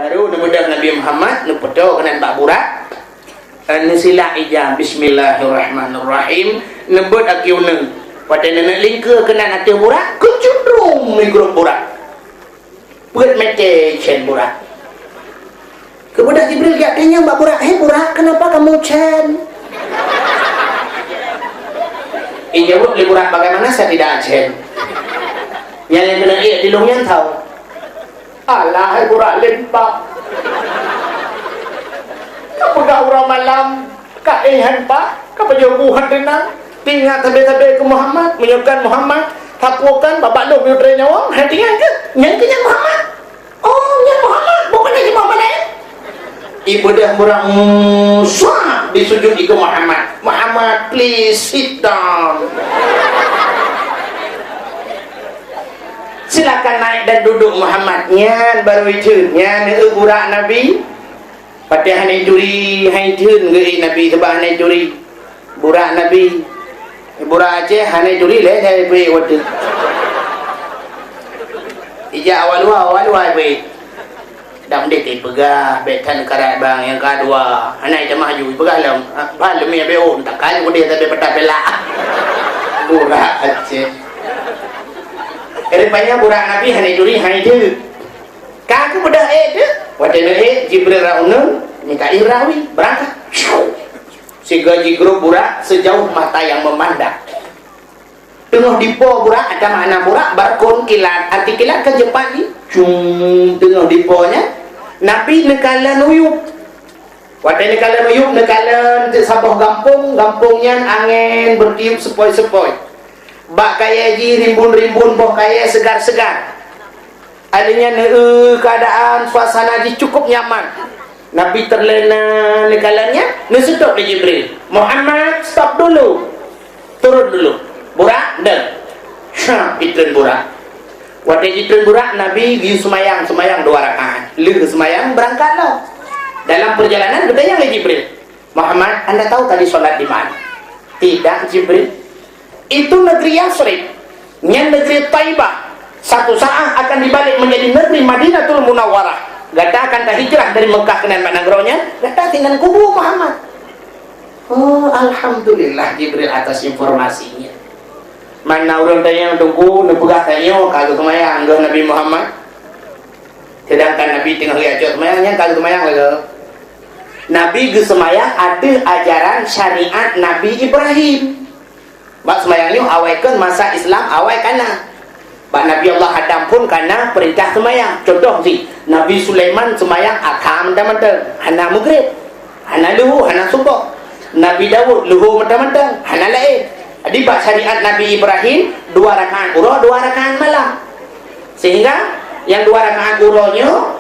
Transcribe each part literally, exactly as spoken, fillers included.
Baru neubeudôh Nabi Muhammad, neupeutoe keunan bak Burak. Eh, neusilak ija, "Bismillahirrahmanirrahim." Neubeuet aki uneung. Watée neuneuk lingkeue keunan ateueh Burak, keucundrung migrop Burak. Peuet mete cen Burak. Keubeudôh Jibril geutanyong bak Burak, "Hei Burak, kenapa kamu cen?" Ijaweueb lé Burak, "Bagaimana saya tidak cen? Nyang lôn keuneuk ék di lôn nyan tau." "Alah, hai Burak lén pak. Ka peugah uroe malam, ka éh han pak, ka pajoh bu han teunang. Teuingat sabe-sabe keu Muhammad, meunyoe kon Muhammad, tapuokan babah lôn meunyoe tré nyawöng, hai teuingat keuh, nyan keuh nyan Muhammad. Oh, nyan Muhammad, bukan lagi Muhammad laén." Ibeudôh Burak, mm, swab disujut ikeu Muhammad. "Muhammad, please sit down." "Silakan naik dan duduk Muhammad." Nyan baru itheun, nyan eu Burak Nabi. Patéh hana ituri, han itheun geuék Nabi, sabab hana ituri. Burak Nabi. Burak Aceh hana ituri lé, hai beuék watée. Ijak awak luwa, awak luwa beuék. Dak meudeh teupeugah, bék that karat bang, nyang ka dua. Hana itamah ju, ipeugah lom. Ah, ban leumé abéh ôn, tak kali udeh tapi peta pelak. Burak Aceh. Rupanya Burak Nabi hana ituri, hana itheun. Ka keubeudôh ék teuk, watée neuék Jibril rot uneung, Mikail rot wie, beurangkat. Sigoe jigrob Burak sejauh mata yang memandang. Teungoh dipo Burak, ata makna Burak, barkon kilat, arti kilat kan cepat jih. Cung, teungoh dipo nyan, Nabi neukalon uyueb. Watée neukalon uyueb, neukalon teuk saboh gampông, gampông nyan angén beutiup seupoi-seupoi. Bak kayée jih rimbun-rimbun boh kayée seugar-seugar. Alheuh nyan, eu, keuadaan suasana jih cukup nyaman. Nabi teurlena neukalon nyan, neuseutôt lé Jibril, "Muhammad, stop dulu. Turun dulu. Burak, deuh." Syah, jitreun Burak. Watée jitreun Burak, Nabi geuyue seumayang, seumayang dua rakaat. Lheuh seumayang, beurangkat lom. Dalam peurjalanan, geutanyong lé Jibril, "Muhammad, anda tahu tadi sholat di mana?" "Tidak, Jibril." "Itu negeri Yasrib, nyan negeri Taibah, satu saat akan dibalik menjadi negeri Madinatul Munawwarah. Gata akan tahijrah dari Mekah keunan bak nanggroe nyan, gata sinan kubu Muhammad." "Oh, alhamdulillah, Jibril, atas informasinya." Mana ureuëng tanyong, "Teungku, neupeugah tanyoe ka geuseumayang lé Nabi Muhammad?" Sedangkan Nabi teungoh geujak seumayang, nyan ka geuseumayang lé. Nabi geuseumayang ateueh ajaran syariat Nabi Ibrahim. Bak seumayang nyoe awai kon masa Islam awai kana. Bak Nabi Allah Adam pun kana peurintah seumayang. Contoh jih, Nabi Sulaiman seumayang adha mantong-mantong, hana meugreb, hana leuhô, hana suboh. Nabi Daud leuhô mantong-mantong, hana laén. Jadi bak syariat Nabi Ibrahim, dua rakaat uroe, dua rakaat malam. Sehingga nyang dua rakaat uroe nyoe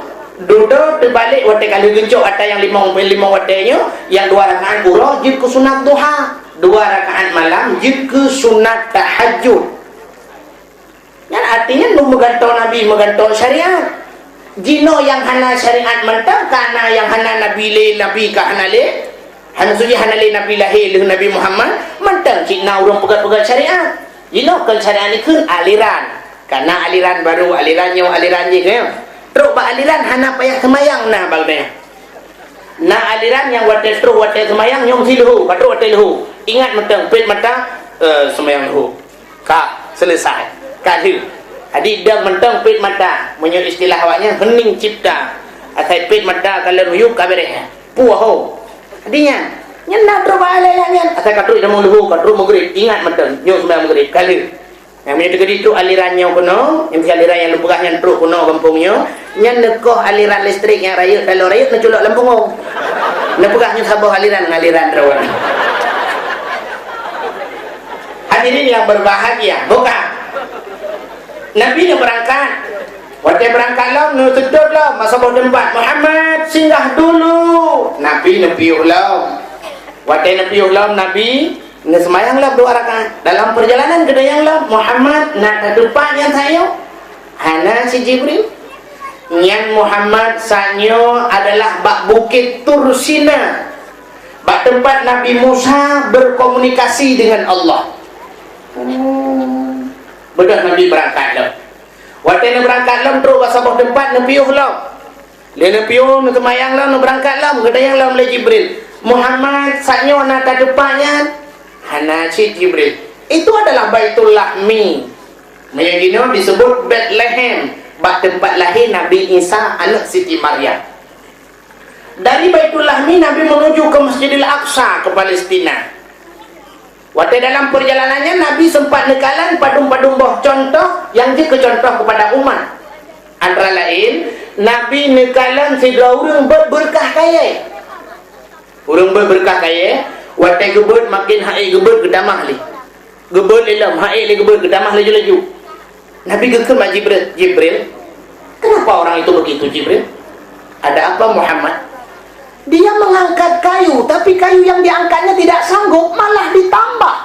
dudoe teubalek watée ka lheueh geucok ata nyang limong, limong watée nyoe, nyang dua rakaat uroe jeuet keu sunat duha, dua rakaat malam jeuet keu sunat tahajud. Nyan artinya nu meugantoe Nabi, meugantoe syariat. Jinoe nyang hana syariat mantong, ka na nyang hana Nabi lé, Nabi ka hana lé. Hana sujih hana lé Nabi lahé lheueh Nabi Muhammad, mantong cit na ureuëng peugah-peugah syariat. Jinoe kon syariat ikheun aliran. Ka na aliran baru, aliran nyoe, aliran jih, kan? Trok bak aliran hana payah seumayang na bak geutanyoe. Na aliran nyang watée troh watée seumayang nyoe meusti leuhô, ka troh watée leuhô. Ingat mantong, pet mata, eh, seumayang leuhô. Ka, selesai. Ka lheueh. Jadi dong mantong pet mata. Meunyoe istilah awaknyan, hening cipta. Asai pet mata ka lheueh miyueb ka beureh. Puih ho. Jadi nyan, nyan na troh bak aliran nyan. Asai ka troh itamong leuhô, ka troh meugreb. Ingat mantong, nyoe seumayang meugreb. Ka lheueh. Nyang meunyoe teukeudi trok aliran nyoe keunoe, nyang aliran nyang lôn peugah nyan trok keunoe gampông nyoe, nyan neukoh aliran listrik nyang rayeuk, taloe rayeuk neuculok lam pungo. Neupeugah nyoe saboh aliran ngon aliran droe. Hadirin yang berbahagia, buka. Nabi neubeurangkat. Watée beurangkat lom, neuseutôt lom, masa boh teumpat, "Muhammad, singgah dulu." Nabi neupiôh lom. Watée neupiôh lom, Nabi Neuseumayang lom dua rakaat. Dalam peurjalanan geutanyong lom, "Muhammad, na ka teumpat nyang sayoe?" "Hana," si Jibril. "Nyan Muhammad, saat nyoe adalah bak Bukét Tur Sina, bak teumpat Nabi Musa berkomunikasi dengan Allah." Oh. Beudôh Nabi beurangkat lom. Watée neubeurangkat lom, trok bak saboh teumpat neupiôh lom. Lé neupiôh, neuseumayang lom, neubeurangkat lom, geutanyong lom lé Jibril, "Muhammad, saat nyoe na ka teumpat nyan?" "Hana cit, Jibril. Itu adalah Baitul Lahmi." Meunyoe jinoe disebut Betlehem, bak teumpat lahé Nabi Isa, aneuk Siti Maryam. Dari Baitul Lahmi, Nabi menuju ke Masjidil Aqsa, ke Palestina. Watée dalam perjalanan nyan, Nabi sempat neukalon padum-padum boh contoh nyang jeuet keu contoh kepada umat. Antara lain, Nabi neukalon sidroe ureuëng beuet beureukat kayée. Ureuëng beuet beureukat kayée, watée geubeuet, makin ha'é geubeuet geutamah lé. Geubeuet lé lom, ha'é lé geubeuet geutamah laju-laju. Nabi geukheun bak Jibril, "Jibril, kenapa orang itu begitu, Jibril?" "Ada apa, Muhammad?" "Dia mengangkat kayu, tapi kayu yang diangkatnya tidak sanggup, malah ditambah."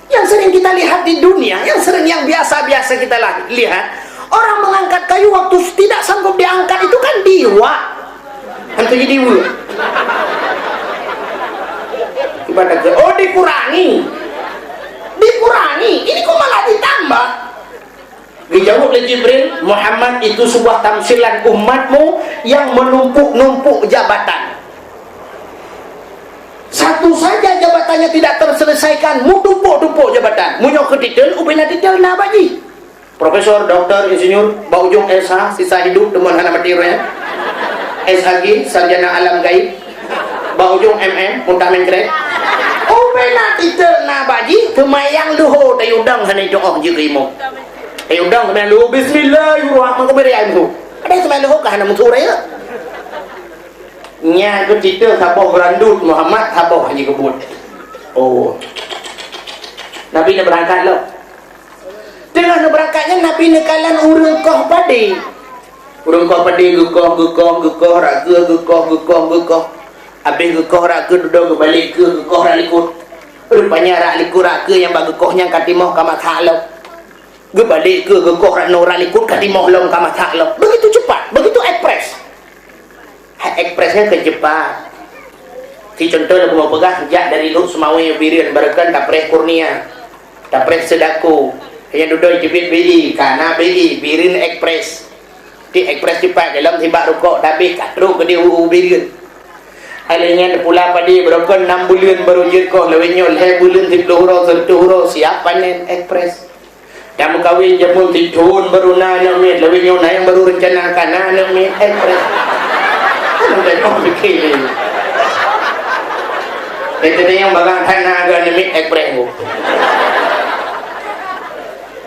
Yang sering kita lihat di dunia, yang sering, yang biasa-biasa kita lah, lihat, orang mengangkat kayu waktu tidak sanggup diangkat itu kan diwa. Hantu jadi wa. Ibarat kata, "Oh, dikurangi. Dikurangi. Ini kok malah ditambah?" Dijawab oleh Jibril, "Muhammad, itu sebuah tamsilan umatmu yang menumpuk-numpuk jabatan. Satu saja jabatannya tidak terselesaikan, meutumpuk-tumpuk jabatan. Meunyoe keu titel, ubena titel na bak jih. Profesor, doktor, insinyur, bak ujong S H, sisa hidup, teuma hana mati roh nyan. S H G, sarjana alam gaib. Bak ujong M M, muntah mengkret. Ubena titel na bak jih, teuma nyang luho tayue dong hana jeuet jih keu imum." Ayo dong, seumai leuhô, "Bismillahirrahmanirrahim." Ada seumai leuhô ka hana meusu raya. Nya keu titel saboh geurandut Muhammad, saboh Haji Kebut. Oh. Nabi neubeurangkat lom. Teungoh neubeurangkat nyan, Nabi neukalon ureuëng koh padé. Ureuëng koh padé geukoh, geukoh, geukoh, rot keue geukoh, geukoh, geukoh. Habéh geukoh rot keue, dudoe geubalek keue geukoh rot likot. Rupanya rot likot, rot keue nyang bak geukoh nyan ka timoh ka masak lom. Geubalek keue geukoh rot noe, rot likot ka timoh lom ka masak lom. Begitu cepat, begitu ekspres. Hai ekspres nyan keu cepat. Si contoh lôn peugah, jak dari Lhokseumawe u Bireuen, barokon tapreh Kurnia, tapreh Seudako. Nyang dudoe teubiet B I, ka na B I, Bireuen Ekspres. Di Ekspres cepat, dalam sibak rukok, tabeh ka trok keudeh u Bireuen. Hai lheueh nyan pula padé, barokon nam buleuen baru jeuet koh, lawét nyoe lhée buleuen, siplôh uroe, seureutôh uroe siap panen, Ekspres. Dan meukawen jameun sithon baru na aneuk miet, lawét nyoe na nyang baru reuncana ka na aneuk miet, Ekspres. Kan udah nyoe pikir ni. Kita ni nyang barang hana agak aneuk miet, Ekspres bu.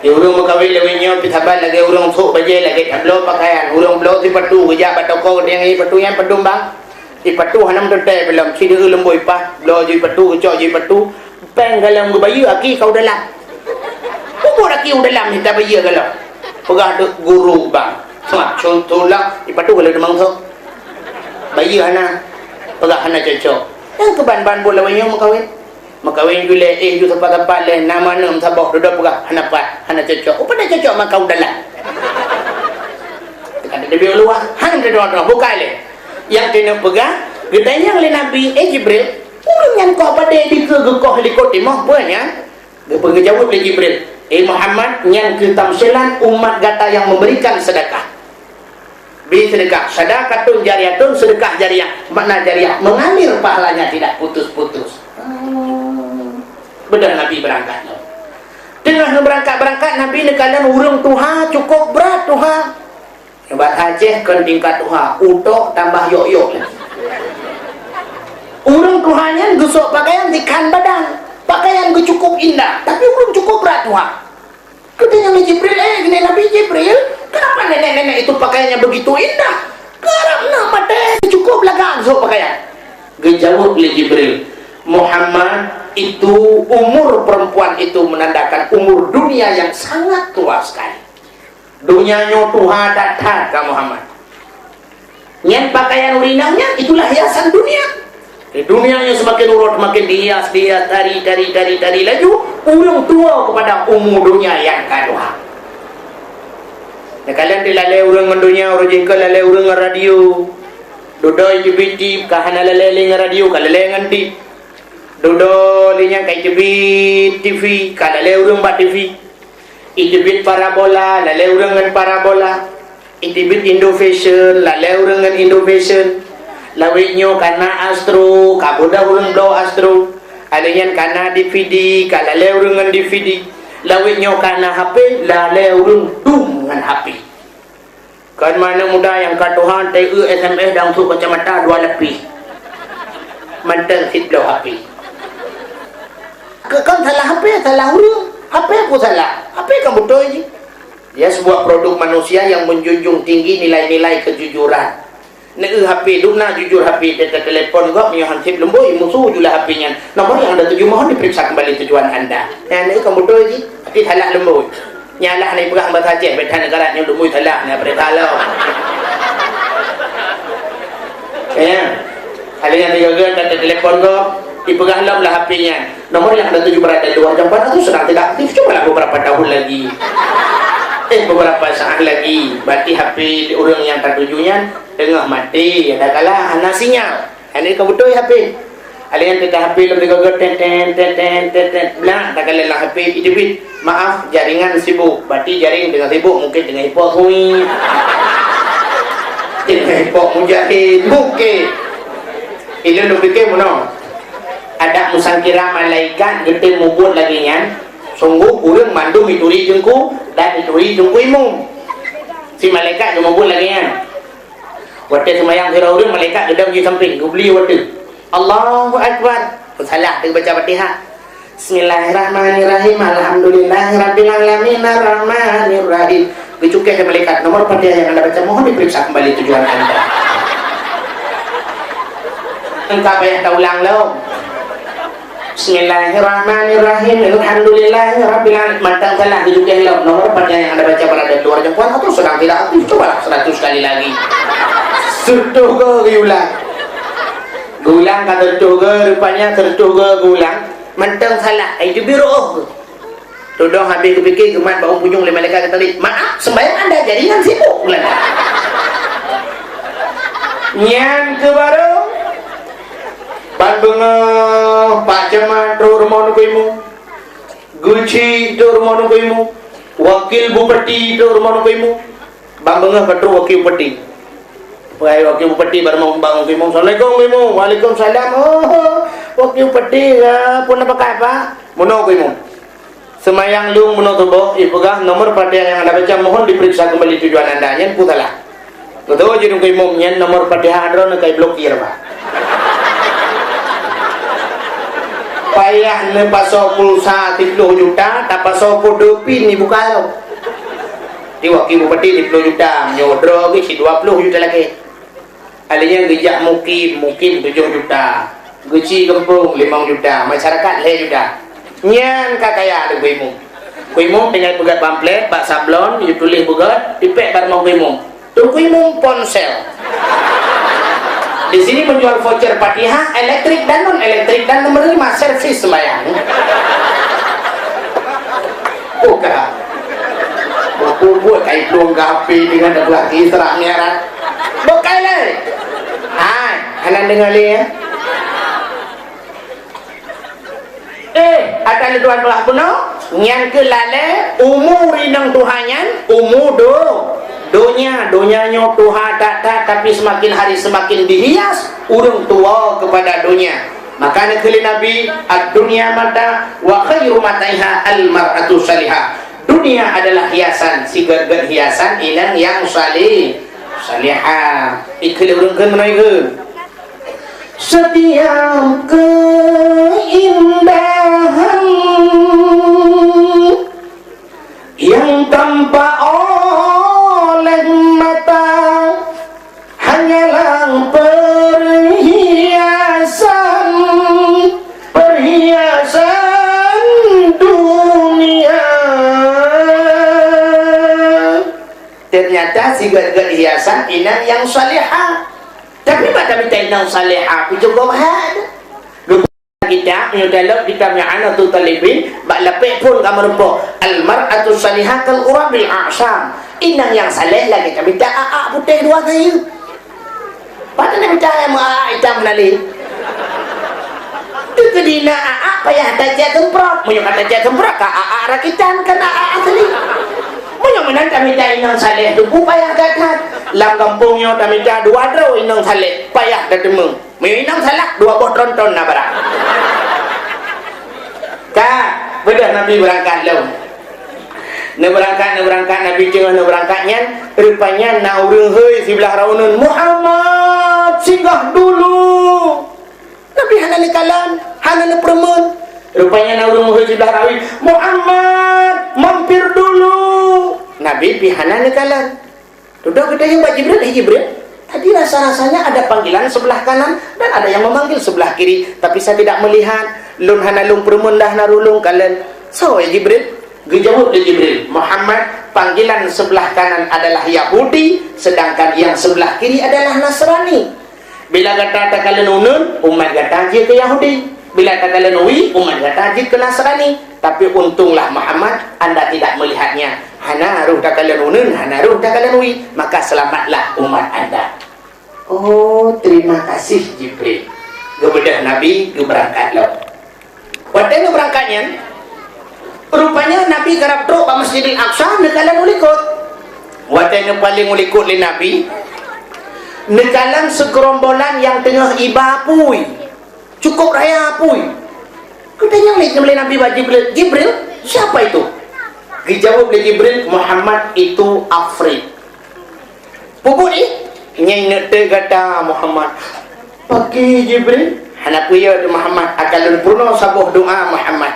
Di ureuëng meukawen lawét nyoe pih saban lagée ureuëng sôk bajée, lagée tabloe pakaian, ureuëng bloe sipatu, geujak bak toko, geudeungoe sipatu nyan padum bang. Sipatu hana meuteuntée, belom sideueu leumboi pah, bloe jih sipatu, geucok jih sipatu, péng galom geubayeue, aki ka u dalam. Peubuet aki u dalam, mita bayeue galom. Peugah deuek guru bang. Seumah, cuntoh lah, sipatu galom teumangso. Bayeue hana, peugah hana cocok. Nyang keuban-ban buet lawét nyoe meukawen. Meukawen ju lé, éh ju sapat-sapat lé, na meuaneuk meusaboh, dudoe peugah hana pat, hana cocok. Oh, padahai cocok maka u dalam. Teuka teubiet u luwa, hana teudoh-doh, bukai lé. Nyang keuneuk peugah, geutanyong lé Nabi, "Eh Jibril, ureuëng nyan koh padé dikeue geukoh likot timoh peue nyan?" Geupeu geujaweueb lé Jibril, "Eh Muhammad, nyan keuh tamsilan umat gata yang memberikan sedekah." Bri sedekah, sadaqatun jariyatun, sedekah jariah, makna jariah, mengalir pahalanya tidak putus-putus. Hmm. Beudôh Nabi beurangkat nyoe. Teungoh neubeurangkat-beurangkat, Nabi neukalon ureuëng tuha cukôp brat tuha. Nibak Aceh kon tingkat tuha, utok tambah yok-yok lagi. Ureuëng tuha nyan geusok pakaian dikhan badan, pakaian geucukôp indah, tapi ureuëng cukôp brat tuha. Geutanyong lé Jibril, "Eh, Nabi Jibril, kenapa nenek-nenek itu pakaiannya begitu indah? Karab na maté, cukup lagak sok pakaian." Geujaweueb lé Jibril, "Muhammad, itu umur perempuan itu menandakan umur dunia yang sangat tua sekali. Dunia nyoe tuha that-that ka Muhammad." Nyan pakaian ureuëng inong nyan, itulah hiasan dunia. Di dunia nyoe semakin uroe, semakin dihias, dihias, tari, tari, tari, tari, laju ureuëng tuwoe keupada umu dunia nyang ka tuha. Neukalon teulalé ureuëng ngon dunia, uroe jih ka lalé ureuëng ngon radio. Dudoe jeuet bit tip, ka hana lalé lé ngon radio, ka lalé ngon tip. Dudoe lé nyan ka jeuet bit T V, ka lalé ureuëng bak T V. Jeuet bit parabola, lalé ureuëng ngon parabola. Iteubiet Indo Fashion, lalée ureuëng ngon Indo Fashion. Lawét nyoe ka na Astro, ka beudôh ureuëng bloe Astro. Alèh nyan ka na D V D, ka lalée ureuëng ngon D V D. Lawét nyoe ka na H P, lalée ureuëng dum ngon H P. Kon manök muda nyang ka tuha teu S M S dan sôk kacamata dua lapis. Mantong cit bloe H P. Kon salah H P, salah ureuëng. H P peue salah? H P kan beutôi jih. Dia sebuah produk manusia yang menjunjung tinggi nilai-nilai kejujuran. Neu H P, dum na jujur H P, teuka telepon gob, meunyoe han sép leumbôi, musoh ju lah H P nyan. Nomor yang Anda tuju mohon diperiksa kembali tujuan Anda. Nyan neu kan beutôi jih, tapi salah leumbôi. Nyan lah na ipeugah bahasa Aceh, beda negara nyoe leumbôi salah, na berita lom. Ya. Ada yang tiga-tiga kata telepon gob, ipeugah lom lah H P nyan. Nomor yang Anda tuju berada di luar jangkauan atau sedang tidak aktif, cobalah beberapa tahun lagi. Eh, beberapa saat lagi. Berarti H P ureuëng nyang tatuju nyan teungoh maté, adakala hana sinyal. Hana ka beutôi H P. Alèh nyan teuka H P lom digogot, ten, ten, ten, ten, ten, ten. Blah, takalon lam H P, iteubiet. Maaf, jaringan sibuk. Berarti jaring teungoh sibuk, mungkin teungoh ipok hui. Teungoh ipok mujahid, mungkin. Ilôn lôn pike meunoe. Adak meusangkira malaikat geutem mubuet lagèe nyan, sungguh ureuëng mandum ituri teungku dan ituri teungku imum. Si malaikat geumubuet lagèe nyan. Watèe seumayang sidroe ureuëng, malaikat geudong di sampéng, geubli watèe. Allahu Akbar. Salah teubaca Fatihah. Bismillahirrahmanirrahim. Alhamdulillahirabbil alamin, arrahmanirrahim. Geucukèh lé malaikat, nomor Fatihah yang Anda baca mohon diperiksa kembali tujuan Anda. Engkau payah taulang lom. Bismillahirrahmanirrahim. Alhamdulillahirabbil alamin. Mantong salah, geucukèh lom. Nomor Fatihah yang Anda baca berada di luar jangkauan atau sedang tidak aktif. Cobalah seratus kali lagi. Seureutôh goe geuulang. Geuulang ka seureutôh goe, rupanya seureutôh goe geuulang. Mantong salah, ai teubiet rôh. Tudong habéh geupike, geumat bak u punyueng lé malaikat geuteubiet. Maaf, sembahyang anda jaringan sibuk. Nyan keuh barô ban beungoh Pak Camat trôk rumoh Teungku Imum. Geuchik trôk rumoh Teungku Imum. Wakil Bupati trôk rumoh Teungku Imum. Ban beungoh ka trôk Wakil Bupati. Peuhai Wakil Bupati bak rumoh Teungku Imum. "Assalamualaikum, Teungku Imum." "Waalaikumsalam." "Oh, Wakil Bupati, ya, peue na pakai, Pak?" "Meunoe, Teungku Imum. Seumayang lôn meunoe suboh, ipeugah nomor Fatihah nyang anda baca mohon diperiksa kembali tujuan anda." "Nyan peue salah?" "Beutôi jih, Teungku Imum, nyan nomor Fatihah droeneuh ka iblokir, Pak." Payah neupasoe pulsa siplôh juta, tapasoe kode pin ibuka lom. Di Wakil Bupati siplôh juta, meunyoe droe geuh cit dua plôh juta lagèe. Alèh nyan geujak mukim, mukim tujoh juta. Geuchik gampông limong juta, masyarakat lhèe juta. Nyan ka kaya Teungku Imum. Teungku Imum tinggai peugöt pamflet, bak sablon, ituléh peugöt, ipèk bak rumoh Teungku Imum. Teungku Imum ponsel. Di sini menjual voucher Fatihah, elektrik dan non elektrik, dan menerima servis sembahyang. Buka. Buku buat kai plueng ka H P dengan ada lagi serak miarat. Bukai lé. Hai, hana deungoe lé, ya. Eh, ata lé tuan beulah bunoe, nyan keuh lalé umu rinong tuha nyan, umu do, donya, donya nyoe tuha that-that, tapi semakin hari semakin dihias ureuëng tuwoe kepada donya. Maka neukheun lé Nabi, "Ad-dunya mata wa khairu mataiha al-mar'atu salihah." Dunia adalah hiasan, sigét-gét hiasan inong nyang salih, salihah. Ikheun lé ureuëng kheun meunoe kheun. Setiap keindahan yang tampak oleh mata hanyalah perhiasan, perhiasan dunia. Ternyata sigét-gét hiasan inong nyang salihah. Tapi mata mita inong salihah pih cukup hai. Kitab, meunyoe dalam kitab I'anatut Thalibin, bak lapék phon ka meurumpok, "Al-mar'atu salihah kal ghurabil a'sam." Inong nyang saleh lagèe tamita a'ak putéh dua sayeup. Pat na mita nyang meu-a'ak itam meunalé? Teukeudi na a'ak payah tacék seumprot. Meunyoe ka tacék seumprot, ka a'ak rakitan, kon a'ak asli. Meunyoe Meunan tamita inong saleh tu pun payah that-that. Lam gampông nyoe tamita dua droe inong saleh, payah tateumé. Meunyoe inong salak, dua boh tronton na barang. Ka, beudôh Nabi beurangkat lom. Neubeurangkat, neubeurangkat, Nabi teungoh neubeurangkat nyan, rupanya na ureuëng hôi siblah raunun, "Muhammad, singgah dulu!" Nabi hana neukalon, hana neupeureumeun. Rupanya na ureuëng hôi siblah rawi, "Muhammad, mampir dulu!" Nabi pih hana neukalon. Dudoe geutanyoe bak Jibril, "Hai Jibril, tadi rasa-rasanya ada panggilan sebelah kanan dan ada yang memanggil sebelah kiri, tapi saya tidak melihat. Lôn hana lôn peureumeun dah na roh lôn kalon." "Soe, ya Jibril?" Geujaweueb lé Jibril, "Muhammad, panggilan sebelah kanan adalah Yahudi, sedangkan yang sebelah kiri adalah Nasrani. Bila gata takalon uneun, umat gata jeuet keu Yahudi. Bila takalon wie, umat gata jeuet keu Nasrani. Tapi untunglah Muhammad, anda tidak melihatnya. Hana roh takalon uneun, hana roh takalon wie, maka selamatlah umat anda." "Oh, terima kasih Jibril." Geubeudôh Nabi geubeurangkat lom. Watée neubeurangkat nyan, rupanya Nabi karab trok bak Masjidil Aqsa neukalon u likot. Watée neupaleng u likot lé Nabi, neukalon sigeurombolan nyang teungoh iba apui. Cukup raya apui. Geutanyong lé, lé Nabi bak Jibril, "Jibril, siapa itu?" Geujaweueb lé Jibril, "Muhammad, itu Afrit." "Peue buet jih?" "Nyan neuk teuh gata, Muhammad." "Pakri Jibril?" "Hana peue, ya Muhammad, akan lôn peurunoe saboh doa, Muhammad."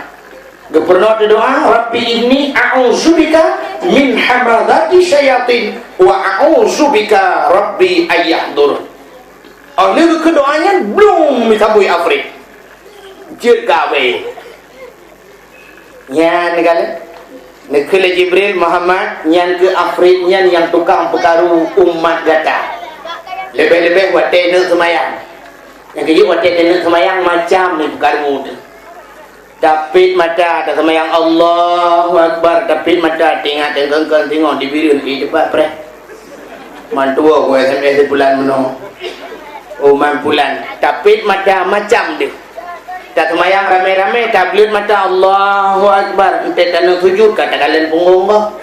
Geupeurunoe teuh doa, "Rabbi inni a'udzubika min hamazati syayatin wa a'udzubika Rabbi an yahdurun." Oh lheueh geukheun doa nyan, blum, mita bui Afrit. Jeuet gawée. Nyan kan, neukheun lé Jibril, "Muhammad, nyan keuh Afrit nyan nyang tukang peukaru umat gata. Leubeh-leubeh watée neuk seumayang." Nyang keujeuet watée neuk seumayang macam ni peukaru teuh. Tapit mata, taseumayang Allahu Akbar, tapit mata, teuingat teungkon-kon singoh dibireuen di teumpat preh. Mantua ku S M S di bulan meunoe. Umat bulan, tapit mata macam deuh. Taseumayang ramé-ramé, tableuet mata, Allahu Akbar. Enteuk taneuk sujud, ka takalon punggong gob.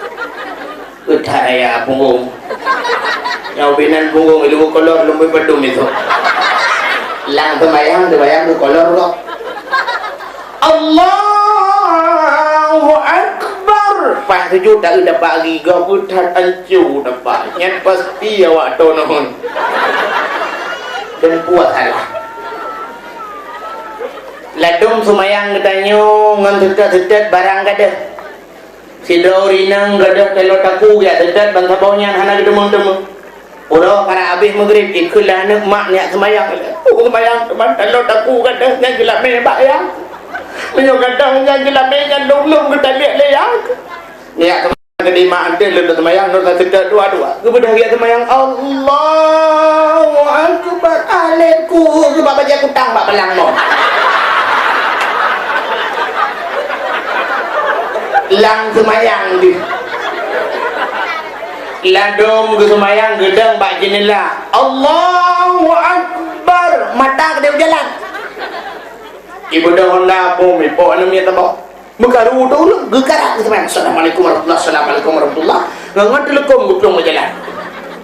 Utai ya punggong. Nyang binan punggong ilung kolor lumbui pedum itu. Lam seumayang, seumayang kolor gob. Allahu Akbar. Pas sujud tak dapat lagi, gob utai ancu dapat. Nyan pasti awak tonon. Dan puas salah. Ladom seumayang geutanyoe ngon seutôt-seutôt barang gadoh. Sidroe ureueng inong gadoh taloe taku geujak seutôt ban saboh nyan hana geuteumeung-teumeung. Uroe karab habéh meugrib, ikheun lé aneuk mak nyak seumayang. Peue seumayang teuma taloe taku gadoh nyan geulamé bak ayah. Meunyoe gadoh nyan geulamé nyan lom-lom geutaliek lé ayah. Nyak Keudeh mak, "Até lôn seumayang, lôn ka seutôt dua-dua." Geubeudôh geujak seumayang, "Allahu Akbar, alek ku," geubak bajée kutang bak balang mo. Lam seumayang deuh. Ladom geuseumayang geudong bak jeunela, "Allahu Akbar," mata keudeh u jalan. Ibeudôh honda bom, ipok aneuk miet tabok. Meukaru teuh ureueng, geukarat geuseumayang, "Assalamualaikum warahmatullah, assalamualaikum warahmatullah." Ngon, ngon teuleukom geuplueng bak jalan.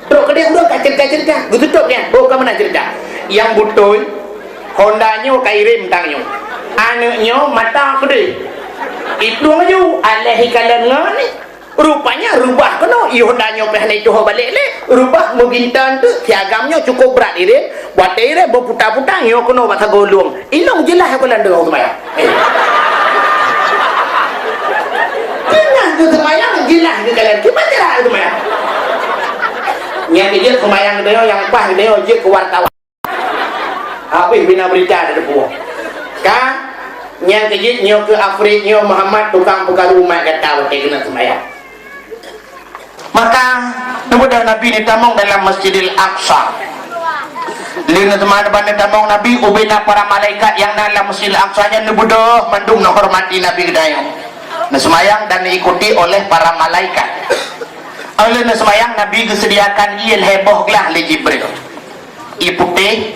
Trok keudeh ureueng ka ceurita-ceurita, geututôp nyan, oh ka meunan ceurita. Nyang beutôi, honda nyoe ka irem tang nyoe. Aneuk nyoe mata keudeh. Iplueng laju, aléh ikalon ngon ni. Rupanya reubah keunoe, i honda nyoe pih hana ituho balek lé. Reubah meugintan teuk, si agam nyoe cukôp brat irem. Watée irem beuputa-puta, nyoe keunoe bak sagoe lueng. Inong jeulaih aku lam deungoe seumayang. Eh. Teungoh geuseumayang jeulaih geukalon. Kiban cara geuseumayang. Nyang jeuet seumayang geutanyoe, nyang paih geutanyoe jeuet keu wartawan. Habéh bina beurita di depan. Ka, nyang keujeuet nyoe keu Afrit nyoe Muhammad tukang peukaru umat gata watée keuneuk seumayang. Maka, neubeudôh Nabi neutamong dalam Masjidil Aqsa. Lheueh neuteuma ban neutamong Nabi, ubena para malaikat nyang na lam Masjidil Aqsa nyan neubeudôh mandum neuhormati Nabi geutanyoe. Neuseumayang dan neuikuti oleh para malaikat. Óh lheueh neuseumayang, Nabi geuseudiakan ié lhée boh glah lé Jibril. Ié putéh,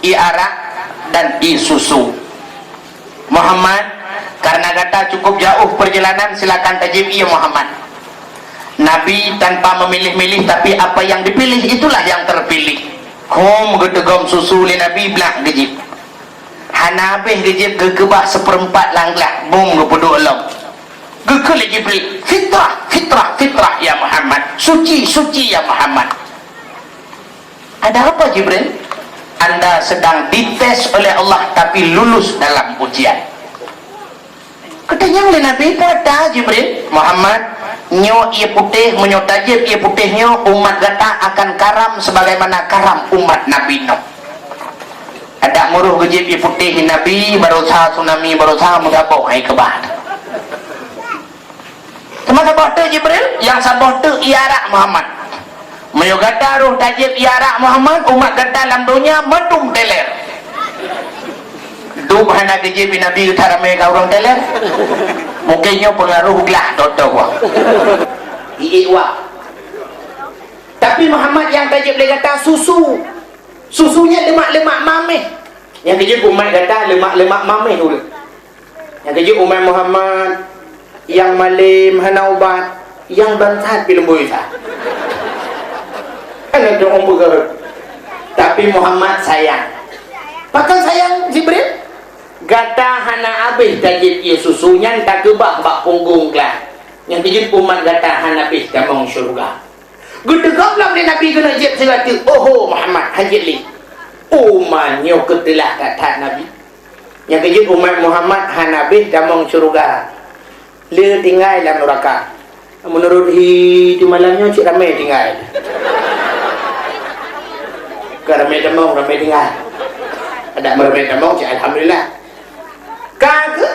ié arak, dan ié susu. Muhammad, karena gata cukup jauh perjalanan, silakan tajieb ié Muhammad. Nabi tanpa memilih-milih, tapi apa yang dipilih itulah yang terpilih. Hom geuteugom susu lé Nabi, blah geujép. Hana habéh geujép, geukeubah seupeurempat lam glah, bom geupeuduek lom. Geukheun lé Jibril, "Fitrah, fitrah, fitrah ya Muhammad. Suci, suci ya Muhammad." "Ada apa, Jibril?" "Anda sedang dites oleh Allah, tapi lulus dalam ujian." Geutanyong lé Nabi, "Peue ata, Jibril?" "Muhammad, nyoe ié putéh, meunyoe tajép ié putéh nyoe, umat gata akan karam sebagaimana karam umat Nabi Nuh." Adak meuruh geujép ié putéh Nabi, barosa tsunami, barosa meusaboh hai keubah. Teuma saboh teuk Jibril, nyang saboh teuk ié arak Muhammad. Meunyoe gata roh tajép ié arak Muhammad, umat gata lam donya mandum teler. Dum hana geujép Nabi, gata ramé ka ureuëng teler. Mungkin nyoe pengaruh glah, toh-toh wah. Ié wah. Tapi Muhammad nyang tajép lé gata susu. Susunya lemak-lemak mameh. Nyang geujép umat gata lemak-lemak mameh ulôn. Nyang geujép umat Muhammad, nyang malem hana ubat, nyang bangsat pih leumboi sa. Hana tueng peugah. Tapi Muhammad sayang. Pakon sayang Jibril? Gata hana habéh tajép ié susu nyan, takeubah bak punggong glah. Nyang geujép umat gata hana habéh tamong syeuruga. Geuteugom lom lé Nabi keuneuk jép sigoe teuk, "Oho Muhammad, hana jép lé." Umat nyoe keuteulah that-that Nabi. Nyang geujép umat Muhammad hana habéh tamong syeuruga. Le tinggai lam nuraka. Meunurot hi di malam nyoe cit ramé tinggai. Ka ramé tamong, ramé tinggai. Adak meuramé tamong cit alhamdulillah. Ka keuh,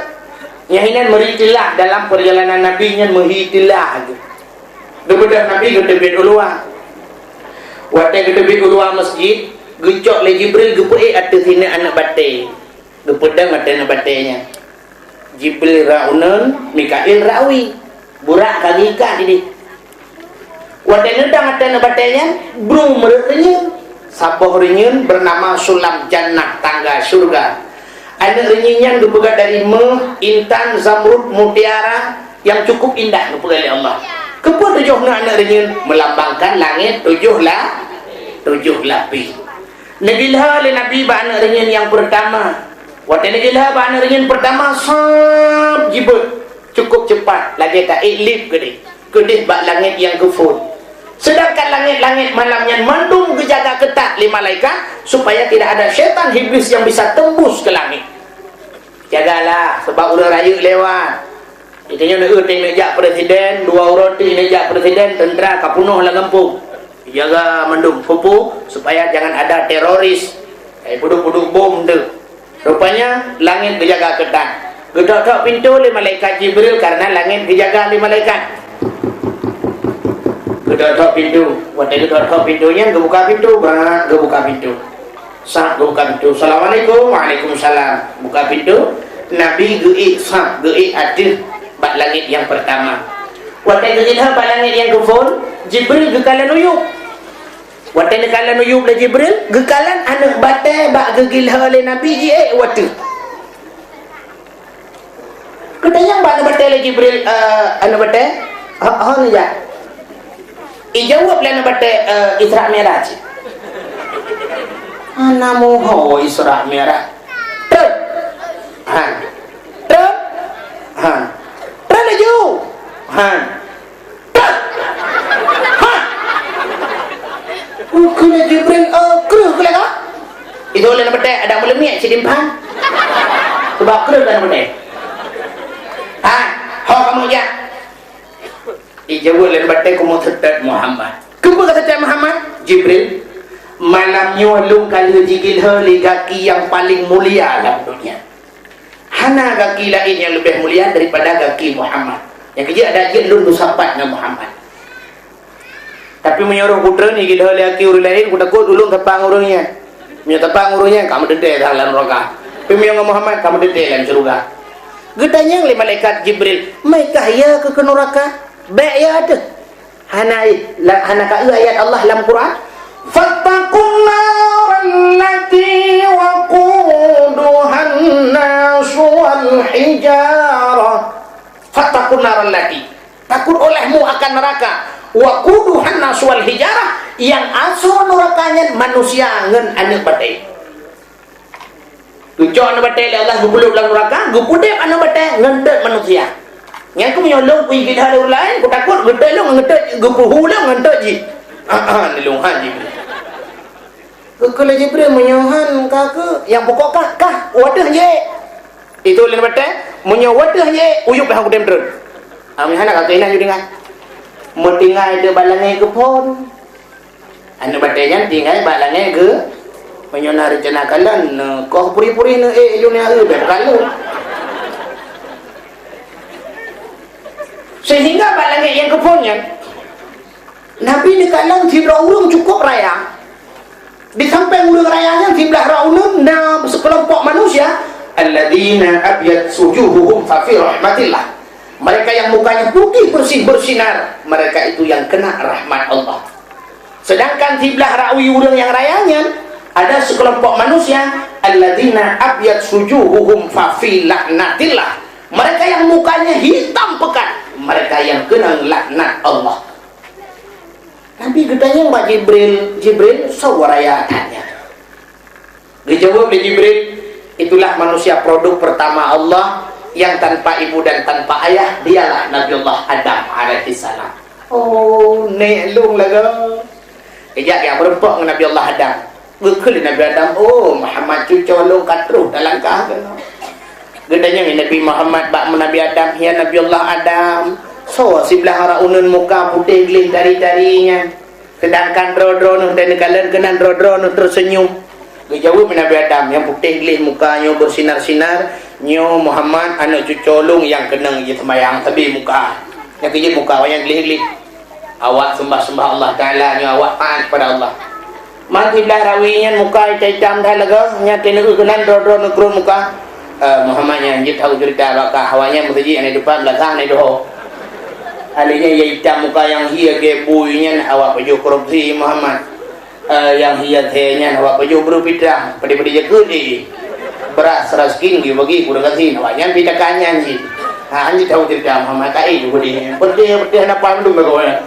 nyang inan meuri teulah dalam peurjalanan Nabi nyan, meuhi teulah geuh. Geupeudong Nabi geuteubiet u luwa. Watée geuteubiet u luwa masjid, geucok lé Jibril geupeuék ateueh sineuk aneuëk batée. Geupeudong ateueh aneuëk batée nyan. Jibril rot uneun, Mikail rot wie. Burak ka geuikat dideh. Watée neudong ateueh aneuëk batée nyan, brung meureuek reunyeun. Saboh reunyeun beunama Sulam Jannah, tangga syeuruga. Aneuëk reunyeun nyan geupeugah dari méuh, intan, zamrud, mutiara nyang cukup indah geupeugah lé Allah. Keupeue tujoh neuh aneuëk reunyeun? Meulambangkan langét tujoh la-, tujoh lapéh. Neugeulhée lé Nabi bak aneuëk reunyeun nyang peurtama. Watée neugeulhée bak aneuëk reunyeun peurtama, sab jibeuet, cukup cepat, lagée taék lieb keudeh, keudeh bak langét nyang geuphon. Seudangkan langét-langét malam nyan mandum geujaga keutat lé malaikat, supaya tidak ada syaitan iblis yang bisa tembus ke langit. Jagalah, sebab ureuëng rayeuk lewat. Geutanyoe neueu teuk neujak presiden, dua uroe teuk neujak presiden, tentera ka peunoh lam gampông. Jaga mandum, peue-peue, supaya jangan ada teroris. Hai, peuduek-peuduek bom teuk. Rupanya, langét geujaga keutat. Geutok-tok pintoe lé malaikat Jibril, karena langét geujaga lé malaikat. Geutok-tok pintoe. Watée geutok-tok pintoe nyan, geubuka pintoe, brat, geubuka pintoe. Sab geubuka pintoe. "Assalamualaikum." "Waalaikumsalam." Buka pintoe. Nabi geuék sab, geuék ateueh bak langét nyang peurtama. Watée geuilham bak langét nyang geuphon, Jibril geukalon u yueb. Watée neukalon u yueb lé Jibril, geukalon aneuëk batée bak geuilham lé Nabi jiék u ateueh. Geutanyong bak aneuëk batée lé Jibril, "Eh, aneuëk batée, ho, ho neujak?" Ijaweueb lé aneuëk batée, "Eh, Isra Mi'raj." "Hana muho Isra Mi'raj." "Trön." "Han." "Trön." "Han." "Trön laju." "Han." "Ha!" Ukeue Jibril, "Oh, kreueh keu lagak." Itu lé batée, ada meuleumiek cit dimphan. Sebab kreueh kan batée. "Ha, ho kamoe jak." Ijaweueb lé batée, "Kamoe seutôt Muhammad." "Keupeue ka seutôt Muhammad?" "Jibril, malam nyoe lôn ka lheueh jigiléh lé gaki nyang paleng mulia lam donya." Hana gaki laén nyang leubeh mulia daripada gaki Muhammad. Nyang keujeuet adak jeuet lôn meusapat ngon Muhammad. Tapi meunyoe roh putra ni geudah lé gaki ureuëng laén, kutakot ulôn sapat ngon ureuëng nyan. Meunyoe sapat ngon ureuëng nyan, ka meuteuntée that lam nuraka. Tapi meunyoe ngon Muhammad, ka meuteuntée lam syeuruga. Geutanyong lé malaikat Jibril, "Meukah ya keu, keu nuraka?" "Bék ya teuh." Hana, la-, hana ka eu ayat Allah lam Quran? "Fattaqun naral lati waquduhan nasu wal hijarah." "Fattaqun naral lati." Takut olehmu akan neraka. Waquduhan nas wal hijarah, nyang asoe nuraka nyan manusia ngon aneuk batée. Geucok aneuk batée lé Allah, geupeuleueb lam nuraka, geupeudeb aneuk batée ngon teuet manusia. Nyan keuh meunyoe lôn kuigeut lé ureueng laén, kutakot geutot lôn ngon teuet, geupeuhu lôn ngon teuet jih. Ah, ah, lôn han jih. Geukheun lé Jibril, "Meunyoe han ka keuh, nyang pokok kah, kah, u ateueh jih." Itu lé batée, "Meunyoe u ateueh jih, u yup han kutem treun." Ami hana ka keuh inan ju tinggai. Meutinggai di bak langét geuphon. Aneuk batée nyan tinggai bak langét geu, meunyoe na reuncana kalon, neu koh puri-puri neu ék ju neu eu bèk kalon. Sehingga bak langét nyang geuphon nyan, Nabi neukalon sidroe ureueng cukup raya. Di sampéng ureueng raya nyan siblah rot uneuen na seukelompok manusia, alladzina abyad wujuhuhum fa fi rahmatillah. Mereka yang mukanya putih bersih bersinar, mereka itu yang kena rahmat Allah. Sedangkan siblah rot uneuen ureueng nyang raya nyan, ada seukelompok manusia, alladzina abyad wujuhuhum fa fi laknatillah. Mereka yang mukanya hitam pekat, mereka yang kena laknat Allah. Nabi geutanyong bak Jibril, "Jibril, soe raya that nyan?" Geujaweueb lé Jibril, "Itulah manusia produk pertama Allah yang tanpa ibu dan tanpa ayah, dialah Nabi Allah Adam alaihissalam." Oh, nèk lôn lagoe. Geujak jak meureumpok ngon Nabi Allah Adam. Geukheun lé Nabi Adam, "Oh, Muhammad cucoe lôn ka troh talangkah keunoe." Geutanyong lé Nabi Muhammad bak Nabi Adam, "Ya Nabi Allah Adam, soe siblah rot uneuen muka putéh gleh tari-tari nyan? Sedangkan droe-droe neuh teuh neukalon keunan droe-droe neuh teuseunyum." Geujaweueb lé Nabi Adam, "Nyang putéh gleh muka nyoe beusinar-sinar, nyoe Muhammad aneuk cucoe lôn nyang keunong jiseumayang sabe muka. Nyang keujeuet muka awak nyan gleh-gleh." Awak seumbah-seumbah Allah Taala nyoe awak taat kepada Allah. Man siblah rot uneuen nyan muka itam-itam that lagoe, nyan teuneuk keunan droe-droe neukrot muka. Eh, Muhammad nyan jeuet that ceurita bak kah, awak nyan meuseujid hana teumpat, beulasah hana doho. Alèh nyan nyang itam muka nyang hié gét bui nyan awak pajoh korupsi Muhammad. Eh, nyang hié thé nyan awak pajoh breueh pitrang, padé-padé jakeuet, eh. Bras raseuki geubagi keu ureueng gasien, awak nyan pih takan nyan cit. Ha, nyan tahu ceurita Muhammad Kaid, beudeh, beudeh, beudeh, hana paham tu mereka.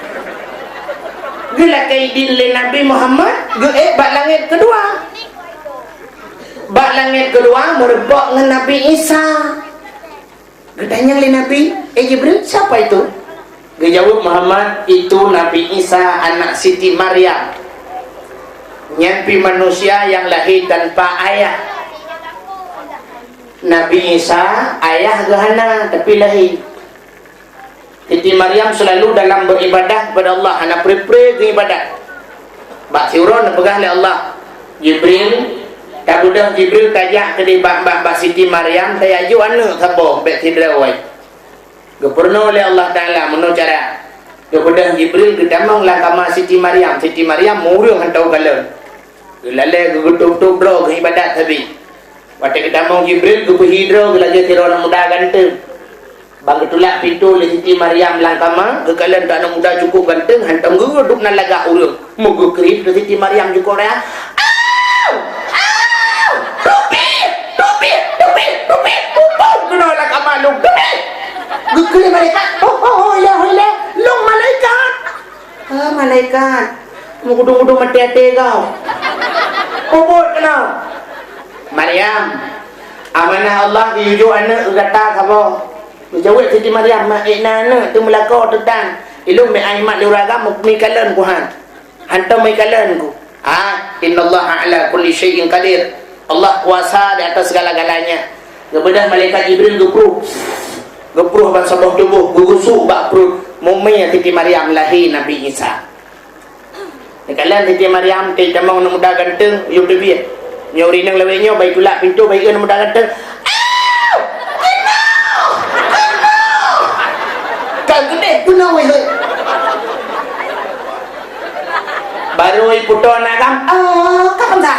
Geulakèe idin lé Nabi Muhammad, geuék bak langét keudua. Bak langét keudua meureumpok ngon Nabi Isa. Geutanyong lé Nabi, "Eh Jibril, siapa itu?" Geujaweueb Muhammad, "Itu Nabi Isa, anak Siti Maryam. Nyan pih manusia nyang lahé tanpa ayah." Nabi Isa, ayah geuh hana, tapi lahé. Siti Maryam selalu dalam beribadah kepada Allah, hana pre-pre geuibadat. Bak siuroe neupeugah lé Allah, "Jibril, tabeudôh Jibril tajak keudeh bak, bak, bak Siti Maryam, tajak jok aneuk saboh bèk sidroe." Geupeurunoe lé Allah Taala meunoe cara. Geubeudôh Jibril geutamong lam kama Siti Maryam. Siti Maryam meu ureueng hantom kalon. Geulalèe geugeutôp-tôp droe geuibadat sabe. Watèe geutamong Jibril geupeuhi droe geulagèe sidroe aneuk muda ganteng. Ban geutulak pintoe lé Siti Maryam lam kama, geukalon aneuk muda cukup ganteng, hantom geuduek na lagak ureueng. Meugeukriet keu Siti Maryam jukôb raya. "Au! Au! Tupih! Tupih! Tupih! Tupih!" Muphom keunoe lam kama lôn. "Tupih!" Geukriet malaikat. "Oh, oh, oh, ya, oh, ya. Lôn malaikat." "Ah, malaikat. Meugudong-gudong maté até kau." Peubuet keunoe. "Maryam, amanah Allah geuyue jok aneuk keu gata saboh." Geujaweueb Siti Maryam, "Ma, ék na aneuk teumeulakoe teutan. Ilôn meu'ah imat lé ureueng agam meukalon kuhan." Hantom meukalon ku. Ah, innallaha ala kulli syai'in qadir. Allah kuasa di atas segala-galanya. Geubeudôh malaikat Jibril geupruh. Geupruh ban saboh tuboh, geugusuk bak pruet. Mumè Siti Maryam lahé Nabi Isa. Neukalon Siti Maryam, teutamong aneuk muda ganteng, yub teubiet. Nyoe ureueng inong lawét nyoe, bai tulak pintoe, bai kheun aneuk muda ganteng. Au! Keunoe! Keunoe! Ka geudeh keunoe wéh, hei. Baru iputôh aneuk agam, "Oh, ka bansa."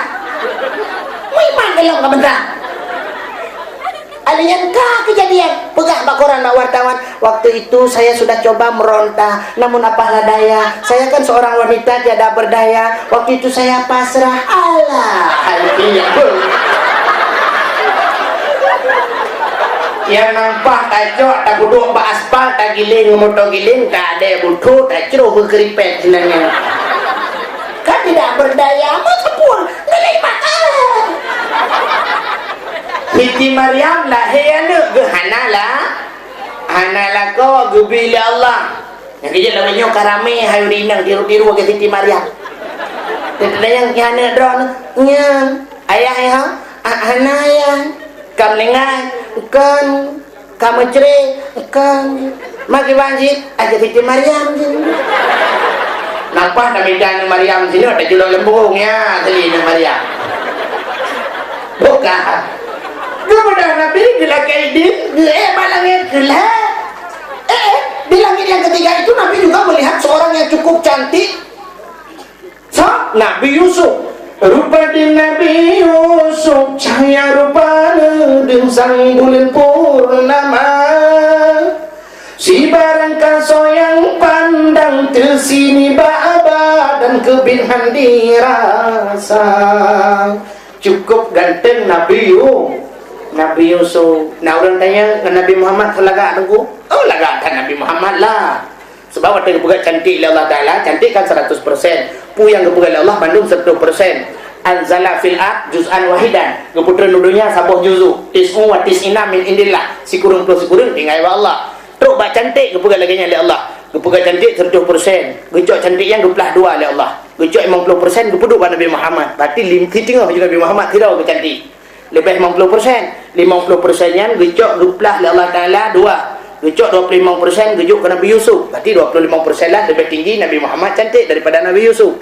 Meuiman golom ka bansa. Alèh nyan ka keujadian, peugah bak koran bak wartawan, "Waktu itu saya sudah coba meronta, namun apalah daya, saya kan seorang wanita tiada berdaya, waktu itu saya pasrah." Alah, hai piye, beuh. Nyang nampah tacok, tapeuduek bak aspal, tagiléng ngon moto giléng, tak ada butho, tacroh beukeuripet sinan nyan. Kan tidak berdaya, masa pun ngelai mata. Siti Maryam lahé aneuk geuh hana la, hana lakoe, geubi lé Allah. Nyang keujeuet lagèe nyoe ka ramé hai ureueng inong tiru-tiru lagèe Siti Maryam. Teuntèe nyang nyan aneuk droeneuh, nyan. Ayah, ayah, ha? Ah, hana ayah. Ka meuninggai? Kon. Ka meucre? Kon. Makiban cit, aja Siti Maryam cit. Napa na mita aneuk Maryam sinoe tajulok leumbong ya, asli aneuk Maryam. Bukan. Kemudian Nabi geulakèe idin, geuék bak langèt, geulah. Eh, eh, di langit yang ketiga itu Nabi juga melihat seorang yang cukup cantik. Sa-, Nabi Yusuf. Rupa di Nabi Yusuf, cahya rupa deungon sang buleuen purnama. Sibarang kasoe nyang pandang teusini bak abah dan keubiet han dirasa. Cukup ganteng Nabi Yu-, Nabi Yusuf. Na ureueng tanyong ngon Nabi Muhammad lagak teungku? Oh, lagak that Nabi Muhammad lah. Sebab watèe geupeugah cantik lé Allah Taala, cantik kan seratus persen. Peue nyang geupeugah lé Allah bandum seratus persen. Anzala fil ard juz'an wahidan. Geupeutreun u donya saboh juzu. Tis'u wa tis'ina min indillah. Sikureueng ploh sikureueng tinggai bak Allah. Trok bak cantik geupeugah lagèe nyan lé Allah. Geupeugah cantik seratus persen. Geucok cantik nyan geuplah dua lé Allah. Geucok limong ploh persen geupeuduek bak Nabi Muhammad. Berarti lim-, siteungoh ju Nabi Muhammad sidroe geucantik. Leubeh limong ploh persen. Limong ploh persen nyan geucok geuplah lé Allah Taala dua. Geucok dua ploh limong persen geujok keu Nabi Yusuf. Berarti dua ploh limong persen lah leubeh tinggi Nabi Muhammad cantik daripada Nabi Yusuf.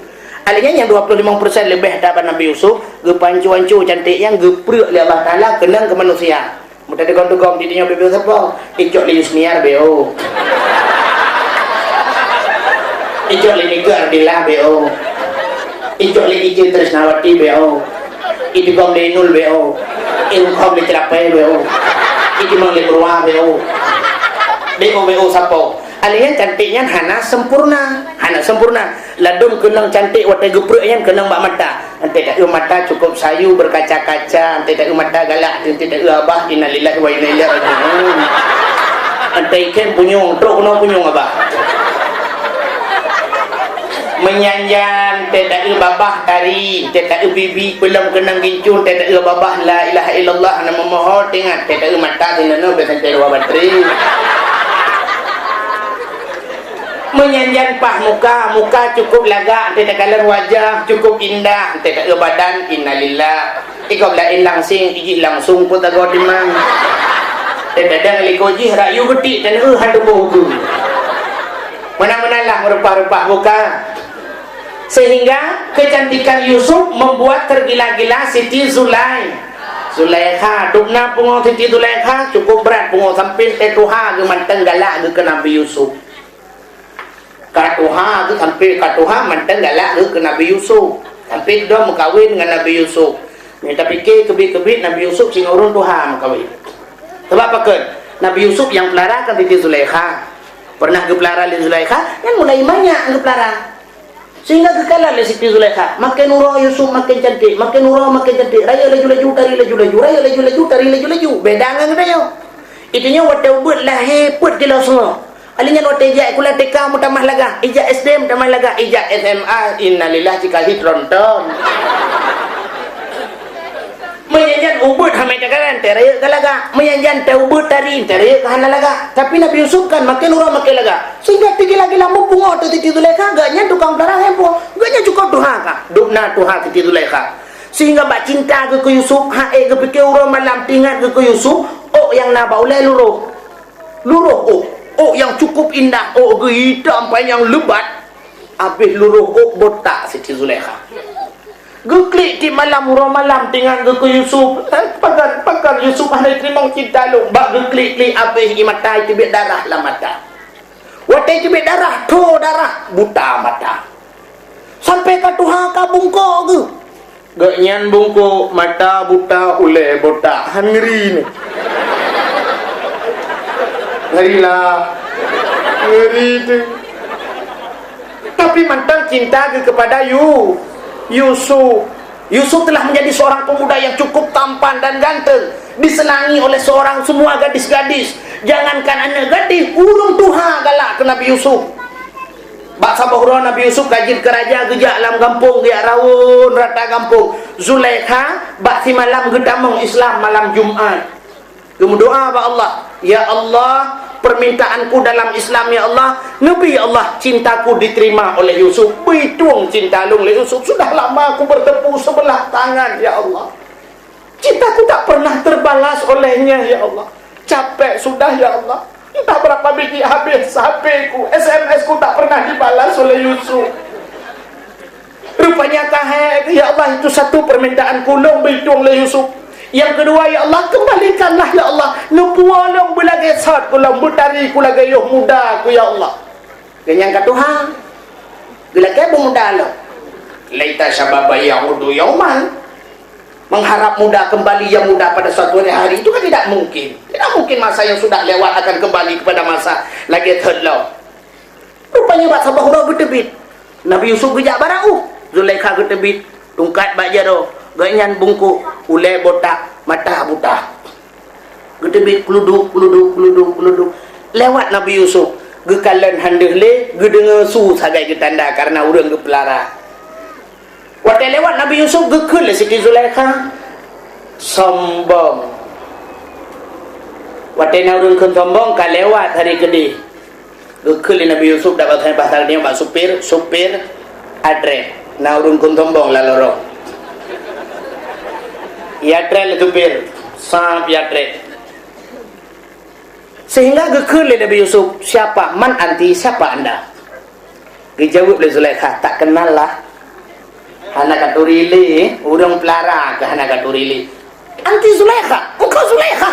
Alèh nyan nyang dua ploh limong persen leubeh daripada Nabi Yusuf, geupanco-anco cantik nyan geupreuek lé Allah Taala keunong keu manusia. Meuteugom-teugom di dunia bebo sapo? Icok lé Yusniar B O. Icok lé Nike Ardillah B O. Icok lé Ije Trisnawati B O. Idigom lé Inul B O. Irukom lé Cerapai B O. Idimang lé Murwa B O. B O, B O sapo? Alèh nyan cantik nyan hana sempurna. Hana sempurna. Ladôm keunong cantik watèe geupreuek nyan keunong bak mata. Enteuk taeu mata cukup sayu berkaca-kaca, enteuk taeu mata galak, enteuk taeu abah, innalillahi wa inna ilaihi raji'un. Enteuk ikhem punyueng, trok keunoe punyueng abah. Meunyan jan, enteuk taeu babah tari, enteuk taeu bibi peulom keunong gincu, enteuk taeu babah la ilaha illallah na meumoho teuingat, enteuk taeu mata sinan nyoe biasa enteuk dua batri. Meunyan jan paih muka, muka cukup lagak, enteuk takalon wajah cukup indah, enteuk taeu badan, innalillah. Igob laén langsing, ijih langsung peuet tagoe timang. Enteuk tadang likot jih, rayu geutik, dan eu han tuboh ukeue. Meunan-meunan lah meurupah-rupah muka. Sehingga kecantikan Yusuf membuat tergila-gila Siti Zulai-, Zulaikha. Dubna pungo Siti Zulaikha cukup brat pungo sampai teutuha geuh mantong galak geuh keu Nabi Yusuf. Ka tuha geuh sampai ka tuha mantong galak geuh keu Nabi Yusuf. Sampai dong meukawen ngon Nabi Yusuf. Nyoe tapike keubiet-keubiet Nabi Yusuf singoh ureueng tuha meukawen. Sabab pakon? Nabi Yusuf nyang peulara kan Siti Zulaikha. Pernah geupeulara lé Zulaikha, nyan mulai manyak geupeulara. Sehingga geukalon lé Siti Zulaikha, makin uroe Yusuf makin cantik, makin uroe makin cantik. Rayeuk laju-laju, tari laju-laju, rayeuk laju-laju, tari laju-laju. Beda ngon geutanyoe. Geutanyoe watèe ubeuet lahé peuet kilo seungoh. Alèh nyan watèe jak sikula T K meutamah lagak, ijak S D meutamah lagak, ijak S M A, innalillah, cit ka hi tronton. Meunyan jan ubeuet hana takalon, enteuk rayeuk ka lagak. Meunyan jan taubeuet tari, enteuk rayeuk ka hana lagak. Tapi Nabi Yusuf kan makin uroe makin lagak. Sehingga teugila-gila meupungo teuh Siti Zulaikha, gobnyan tukang peulara handphone. Gobnyan cukup tuha ka. Dubna tuha Siti Zulaikha. Sehingga bak cinta geuh keu Yusuf, han ék geupike uroe malam teuingat geuh keu Yusuf, ôk nyang na bak ulèe luroh. Luroh ôk. Ôk nyang cukup indah, ôk geuh itam panyang leubat. Abéh luroh ôk botak Siti Zulaikha. Geuklik tiep malam, uroe malam teuingat geuh keu Yusuf. Eh, pakon, pakon Yusuf hana teurimong cinta lôn. Bak geuklik-klik abéh ie mata, iteubiet darah lam mata. Watèe iteubiet darah, tho darah, buta mata. Sampai ka tuha ka bungkôk geuh. Gobnyan bungkôk, mata buta, ulèe botak. Han ngeuri nyoe. Ngeuri lah. Ngeuri teuh. Tapi mantong cinta geuh keupada Yu-, Yusuf. Yusuf telah menjadi seorang pemuda yang cukup tampan dan ganteng, disenangi oleh seorang semua gadis-gadis. Jangankan aneuk gadis, ureuëng tuha galak keu Nabi Yusuf. Bak saboh uroe Nabi Yusuf ka jeuet keu raja, geujak lam gampông, geujak raun rata gampông. Zulaikha bak simalam geutamong Islam malam Jumat. Geumeudoa bak Allah, "Ya Allah, permintaanku dalam Islam, ya Allah, neubi, ya Allah, cintaku diterima oleh Yusuf. Beutôi cinta lôn lé Yusuf. Sudah lama aku bertepuk sebelah tangan, ya Allah. Cintaku tak pernah terbalas olehnya, ya Allah. Capek sudah, ya Allah. Entah berapa biji habis H P-ku, S M S-ku tak pernah dibalas oleh Yusuf." Rupanya ka hai, ya Allah, itu satu permintaan ku lôn beutôi lé Yusuf. Yang kedua, ya Allah, kembalikanlah, ya Allah, neupuwoe lôn beulagée sot ku lôn, beutari ku lagée yoh muda ku, ya Allah. Dan yang ketuha, geulakée beumuda lôn. "Laita syababa ya'udu yauman." Mengharap muda kembali yang muda pada suatu hari itu kan tidak mungkin. Tidak mungkin masa yang sudah lewat akan kembali kepada masa lagée thot lom. Rupanya bak saboh uroe geuteubiet. Nabi Yusuf geujak bak raub. Zulaikha geuteubiet, tungkat bak jaroe, gobnyan bungkôk, ulée botak, mata buta. Geuteubiet kuluduk, kuluduk, kuluduk, kuluduk. Lewat Nabi Yusuf, geukalon han deuh lé, geudeungoe su sagai geutanda karena ureuëng geupeulara. Watée lewat Nabi Yusuf geukheun lé Siti Zulaikha, sombong. Watée na ureuëng kheun sombong ka lewat hari keudeh. Geukheun lé Nabi Yusuf dak bahasa, bahasa dia bak supir, "Supir, atrét. Na ureuëng kheun sombong lalorong." Iatrét lé supir, sab iatrét. Sehingga geukheun lé Nabi Yusuf, "Siapa? Man anti? Siapa anda?" Geujaweueb lé Zulaikha, "Tak kenal lah. Hana katuri lé, ureuëng peulara keuh hana katuri lé." "Anti Zulaikha? Engkau Zulaikha?"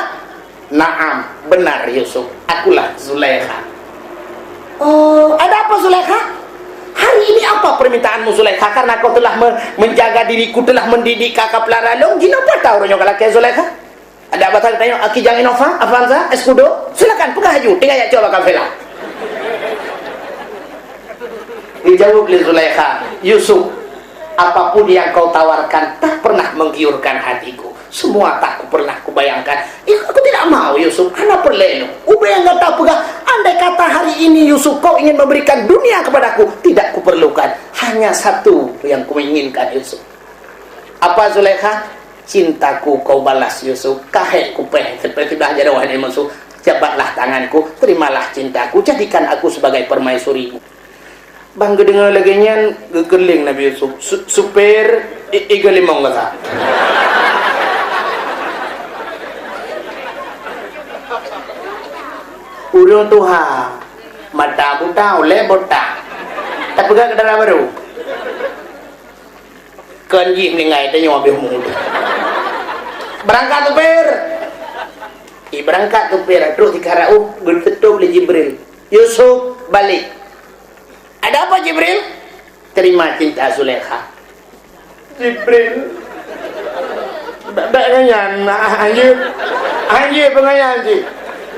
"Naam, benar Yusuf, akulah Zulaikha." "Oh, ada apa Zulaikha? Hari ini apa permintaanmu Zulaikha? Karena kau telah me-, menjaga diriku, telah mendidik kakak peulara lôn, jinoe peue ata uroe nyoe ka lakée Zulaikha?" Ada basa geutanyong, "Aki jang Innova, Avanza, Escudo? Silakan, peugah laju, tinggai jak cok bak kafela." Dijaweueb lé Zulaikha, "Yusuf, apapun yang kau tawarkan tak pernah menggiurkan hatiku. Semua tak ku pernah kubayangkan." "Ya, aku tidak mau, Yusuf, hana peureulée lôn. Ubé nyang gata peugah, andai kata hari ini, Yusuf, kau ingin memberikan dunia kepadaku, tidak kuperlukan. Hanya satu yang kuinginkan, Yusuf." "Apa, Zulaikha?" "Cintaku kau balas, Yusuf. Ka hék kupéh, seupéh sudah jaroe nyan Yusuf. Jabatlah tanganku, terimalah cintaku, jadikan aku sebagai permaisurimu." Ban geudeungoe lagée nyan, geukeulieng Nabi Yusuf. "Su-, supir, i-, iga limong gata." Ureuëng tuha, mata buta, ulée botak. Tapeugah keu dara barô. Kon jih meuninggai, tanyoe habéh umur. "Beurangkat, supir!" Ibeurangkat supir, trok sikara uh, geuteutôp lé Jibril. "Yusuf, balik." "Ada apa, Jibril?" "Terima cinta Zulaikha." "Jibril, bèk-bèk ngon nyan, anjeuet, anjeuet peue ngon nyan cit.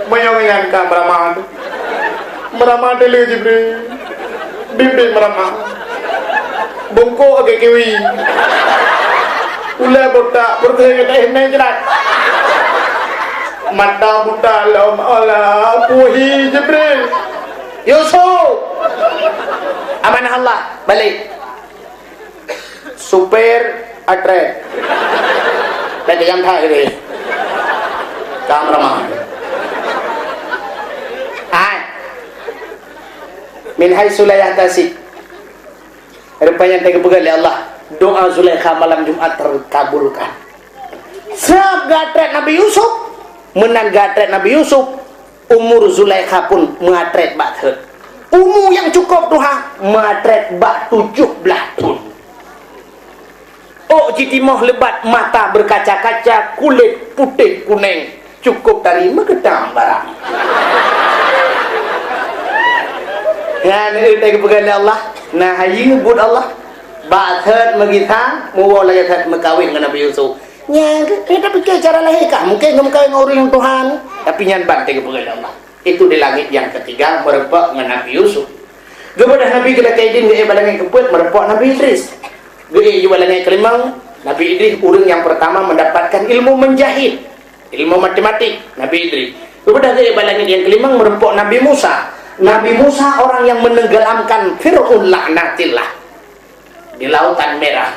Meunyoe ngon nyan ka meuramah teuh. Meuramah teuh lé Jibril. Biet-biet meuramah. Bungkôk lagèe kiwi. Ulèe botak, peureuteh geutanyoe himé jrat. Mata buta lom, alah, puhi Jibril." "Yusuf! Amanah Allah, balik." Supir atrét. Bèk nyang that lé. Ka meuramah. Hai. Min haitsu la yahtasib. Rupanya teupeugah lé Allah, doa Zulaikha malam Jumat terkabulkan. Sab geuatrét Nabi Yusuf, meunan geuatrét Nabi Yusuf, umur Zulaikha pun meuatrét bak thon. Umu nyang cukôp tuha meuatrét bak tujoh blaih thon. Ôk jitimoh leubat, mata berkaca-kaca, kulét putéh kunéng, cukôp tari meugeutang barang. Nyan teupeugah lé Allah, na hayeue buet Allah. Bak thon meugisa, muwoe lagèe thon meukawén ngon Nabi Yusuf. Nyan, geutanyoe pike cara lahé kah? Mungken geumeukawen ngon ureueng nyang tuha, tapi nyan ban teupeugah lé Allah. Itu di langit yang ketiga, meureumpok ngon Nabi Yusuf. Geubeudôh Nabi geulakèe idin geuék bak langèt keupeuet, meureumpok Nabi Idris. Geuék ju bak langèt keulimong, Nabi Idris ureuëng nyang pertama mendapatkan ilmu menjahit, ilmu matematik, Nabi Idris. Geubeudôh geuék bak langét nyang keulimong, meureumpok Nabi Musa. Nabi Musa orang yang menenggelamkan Fir'aun laknatillah di Lautan Merah.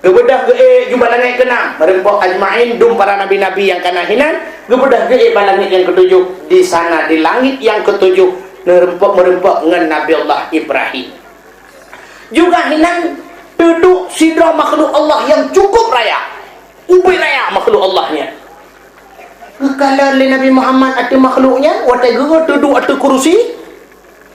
Geubeudôh geuék ju bak langét keunam, meureumpok ajmain, dum para nabi-nabi nyang ka na hinan. Geubeudôh geuék bak langét nyang keutujoh, di sana di langit nyang keutujoh, meureumpok-meureumpok ngon Nabi Allah Ibrahim. Juga hinan teuduek sidroe makhluk Allah nyang cukup raya, ubit raya makhluk Allah nyan. Geukalon lé Nabi Muhammad ateueh makhluk nyan, watée geuh teuduek ateueh kurusi,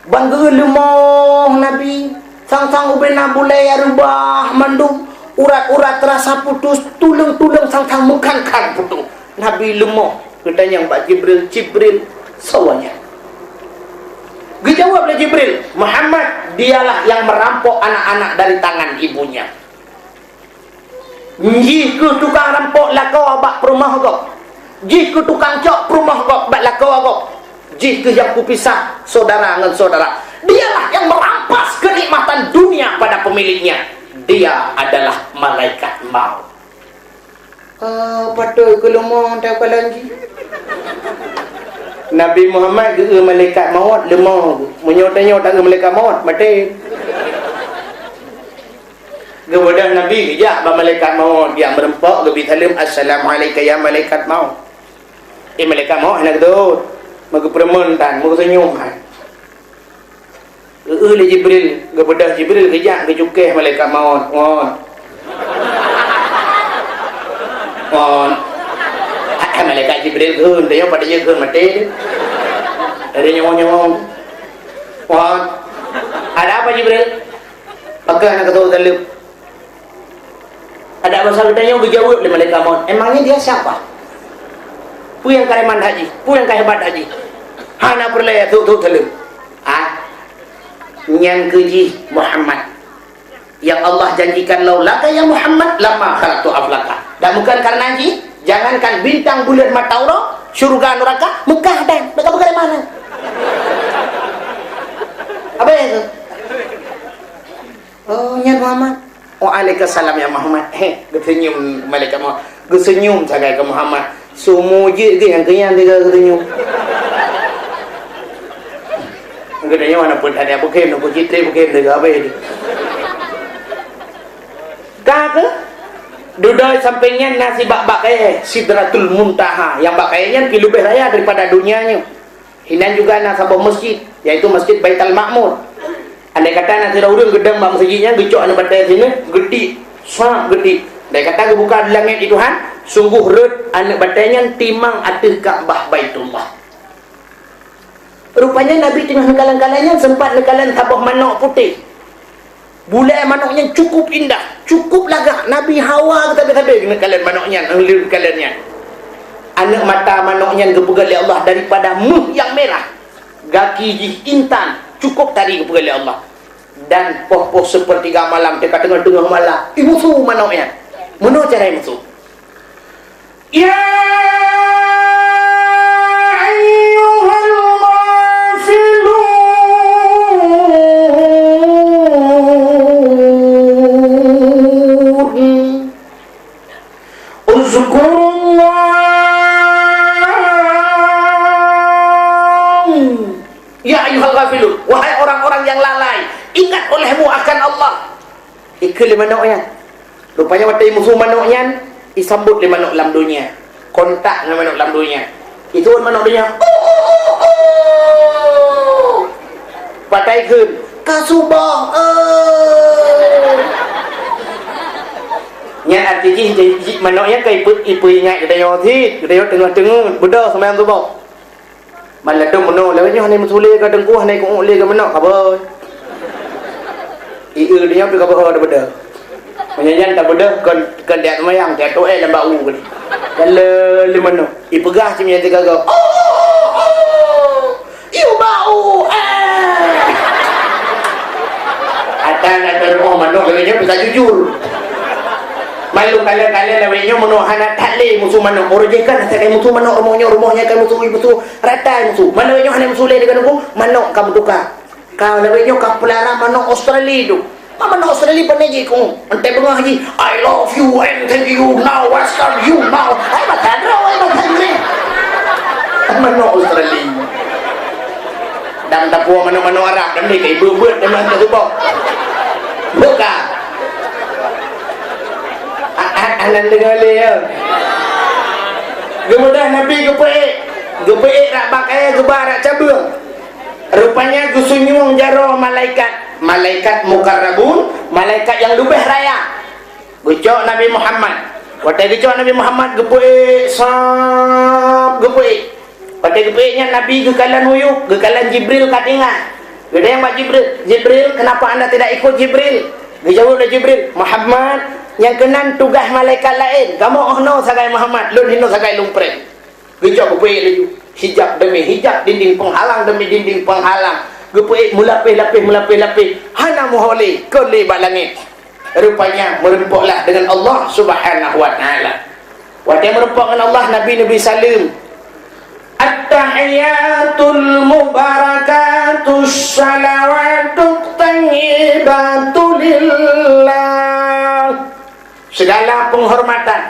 ban geuh leumoh Nabi, sang-sang ubena bulée ya reubah mandum, urat-urat terasa putus, tuleueng-tuleueng sang-sang meukan-kan putus. Nabi leumoh, geutanyong bak Jibril, "Jibril, soe nyan?" Geujaweueb lé Jibril, "Muhammad, dialah yang merampok anak-anak dari tangan ibunya. Jih keuh tukang rampok lakoe bak peurumoh gob. Jih keuh tukang cok peurumoh gob bak lakoe gob. Jih keuh nyang peupisah syedara ngon syedara. Dialah yang merampas kenikmatan dunia pada pemiliknya. Dia adalah malaikat maut." "Oh, patôt keu leumoh teukalon jih." Nabi Muhammad geu malaikat maut leumoh. Meunyoe tanyoe ta geu malaikat maut, maté. Geubeudôh Nabi geujak bak malaikat maut, geujak meureumpok, geubi saleuem, "Assalamu'alaika ya malaikat maut." Eh, malaikat maut hana geutôt. Meugeupeureumeun tan, meugeusenyum han. Eu lé Jibril, geubeudôh Jibril geujak geucukéh malaikat maut. Ngon. Ngon. Hai malaikat Jibril kheun, tanyoe padahai kheun maté. Dari nyawong-nyawong. Ngon. Ada apa Jibril? Pakon hana geutôt saleuem? Ada masa geutanyong geujaweueb lé malaikat maut, "Emangnya dia siapa? Peue nyang ka iman haji? Peue nyang ka hebat haji? Hana peureulée tôt-tôt saleuem." Ah, nyan keuh jih Muhammad. Yang Allah janjikan, "Laulaka ya Muhammad lama khalaqtu aflaka." Dan bukan karena jih, jangankan bintang buleuen mata uroe, syurga nuraka, Mekah dan, mereka bukan dari mana? Apa itu? "Oh, nyan Muhammad." "Waalaikumsalam ya Muhammad." Heh, geusenyum malaikat maut. Geusenyum sagai keu Muhammad. Sumu jeuet geuh nyang keunyan tiga geusenyum. Geutanyoe hana peuet hana bukém, na peuet citré bukém tiga habéh. Ka keuh? Dudoe sampéng nyan na sibak bak kayée, Sidratul Muntaha. Nyang bak kayée nyan pih leubeh raya daripada donya nyoe. Hinan juga na saboh masjid, yaitu Masjid Baitul Ma'mur. Andai kata na sidroe ureuëng geudong bak masjid nyan, geucok aneuëk batée sineuk, geudik, swab geudik. Andai kata geubuka langét di Tuhan, sungguh rhot aneuëk batée nyan timang ateueh Ka'bah Baitullah. Rupanya Nabi teungoh neukalon-kalon nyan sempat neukalon saboh manok putéh. Bulée manok nyan cukup indah, cukup lagak. Nabi hawa geuh sabe-sabe geuneuk kalon manok nyan, lheueh kalon nyan. Aneuëk mata manok nyan geupeugét lé Allah daripada méuh nyang mirah. Gaki jih intan, cukup tari geupeugét lé Allah. Dan poh-poh seupeurtiga malam, teuka teungoh-teungoh malam, imusu manok nyan. Meunoe cara imusu. Ya ayyuhal ghafilun. Uzkurullah. Ya ayyuhal ghafilun, wahai orang-orang yang lalai, ingat olehmu akan Allah. Ikheun lé manok nyan. Rupanya watée imusu manok nyan, isambot lé manok lam donya. Kontak ngon manok lam donya. Ituan manok donya. Patai kheun, "Ka suboh, eh." Nyan arti jih, jih, jih manok nyan ka ipeu-, ipeuingat geutanyoe cit, geutanyoe teungoh-teungoh, beudôh seumayang suboh. Maladom meunoe, lawét nyoe hana meusulé ka teungku, hana ku'uek lé ka meunoe, ka boh. Ié donya pih ka boh daripada. Meunyan nyan tabeudôh kon, kon tiat seumayang, tiat to'é lam bak u keunoe. Kan le, le meunoe. Ipeugah cit meunyan sigaga. Oh, oh, oh. Ié bak u, eh. Ata na teurimong manok lagée nyoe bisa jujur. Malu kala-kala lawét nyoe meunoe hana that lé musu manok. Uroe jih kan asai musu manok rumoh nyoe, rumoh nyan kan musu, musu. Rata musu. Mana nyoe hana musu lé deungon aku, manok ka meutuka. Ka lawét nyoe ka peulara manok Australia tu. Manoe Australia pane jih kong. Entah beungah jih, "I love you and thank you, now welcome you now." Hai mata droe, hai mata Inggris. Manoe Australia. Dan tapue manoe-manoe Arab, dan ni kai beubeuet dan mantap tu bok. Buka. A-, a-, anan deungoe lé, ya. Keumudian Nabi geupeuék. Geupeuék rak bak kayèe, geuba rak cabeueng. Rupanya geusunyueng jaroe malaikat. Malaikat mukarrabun, malaikat nyang leubeh raya. Geucok Nabi Muhammad. Watèe geucok Nabi Muhammad, geupeuék, sab, geupeuék. Watèe geupeuék nyan Nabi geukalon huyup, geukalon Jibril ka tinggai. Geutanyong bak Jibril, "Jibril, kenapa anda tidak ikut Jibril?" Geujaweueb lé Jibril, "Muhammad, nyang keunan tugaih malaikat laén, kamoe 'oh noe sagai Muhammad, lôn hinoe sagai lôn preh." Geucok geupeuék laju. Hijab demi hijab, dinding penghalang demi dinding penghalang. Geupeuék meulapéh-lapéh, meulapéh-lapéh. Hana meuho lé, kon lé bak langét. Rupanya meureumpoklah dengan Allah Subhanahu wa Ta'ala. Watèe meureumpok ngon Allah, Nabi neubri saleuem. At-tahiyyatul mubarakatus shalawatut thayyibatu lillah. Segala penghormatan,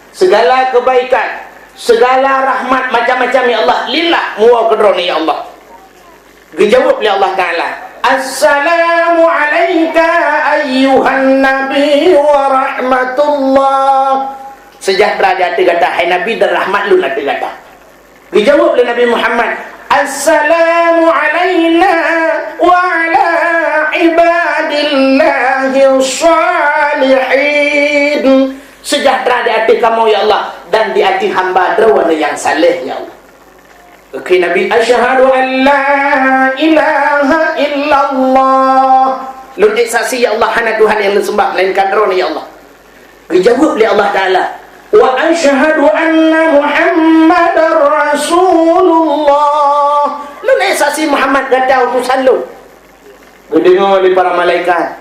segala kebaikan, segala rahmat macam-macam, ya Allah, lillah, muwoe keu Droeneuh, ya Allah. Geujaweueb lé Allah Ta'ala, "Assalamu alaika ayyuhan nabi wa rahmatullah." Sejahtera di ateueh gata, hai Nabi, dan rahmat Lôn ateueh gata. Geujaweueb lé Nabi Muhammad, "Assalamu alaina wa ala ibadillahis shalihin." Sejahtera di ateueh kamoe, ya Allah, dan di ateueh hamba Droeneuh nyang saleh, ya Allah. Geukheun Nabi, "Asyhadu an la ilaha illallah." Lôn ék saksi, ya Allah, hana Tuhan nyang lôn seumbah melainkan Droeneuh, ya Allah. Geujaweueb lé Allah Ta'ala, "Wa asyhadu anna Muhammadar Rasulullah." Lôn ék saksi Muhammad gata utosan Lôn. Geudeungoe lé para malaikat.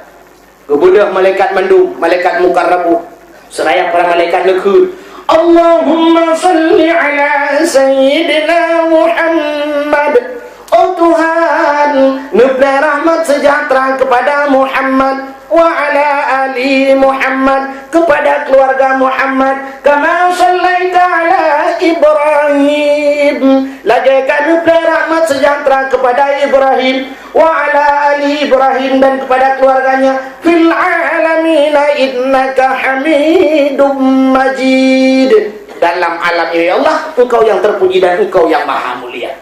Geubeudôh malaikat mandum, malaikat mukarrabun. Seuraya para malaikat neukheun, "Allahumma shalli ala Sayyidina Muhammad." Oh Tuhan, neuplôh rahmat sejahtera kepada Muhammad, wa ala ali Muhammad, kepada keluarga Muhammad, kama shallaita ala Ibrahim. Lagèe ka neuplôh rahmat sejahtera kepada Ibrahim, wa ala ali Ibrahim, dan kepada keluarganya, fil alamina innaka Hamidum Majid. Dalam alam ini, ya Allah, Engkau yang terpuji dan Engkau yang maha mulia.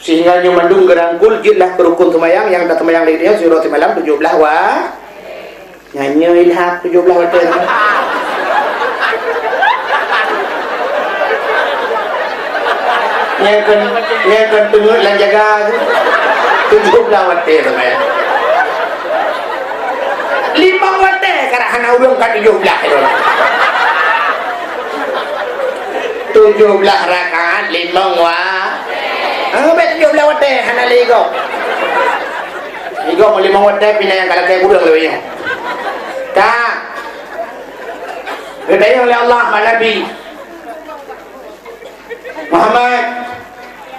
Sehingga nyoe mandum geurangkul, jeuet lah keu rukun seumayang nyang taseumayang lé nyoe, siuroe simalam tujoh blah wa-, Nyan nyoe ilham tujoh blah watèe nyoe. Nyan kon, nyan kon teungeut lam jaga tu. Tujoh blah watèe tu kan. Limong watèe, karena hana ureueng ka tujoh blah tu. Tujoh blah rakaat, limong wa-, ah, bèk tujoh blah watèe, hana lé gob. Igoe meulimong watèe pih na nyang ka lakèe kureueng lé nyoe. Ka geutanyong lé Allah bak Nabi Muhammad,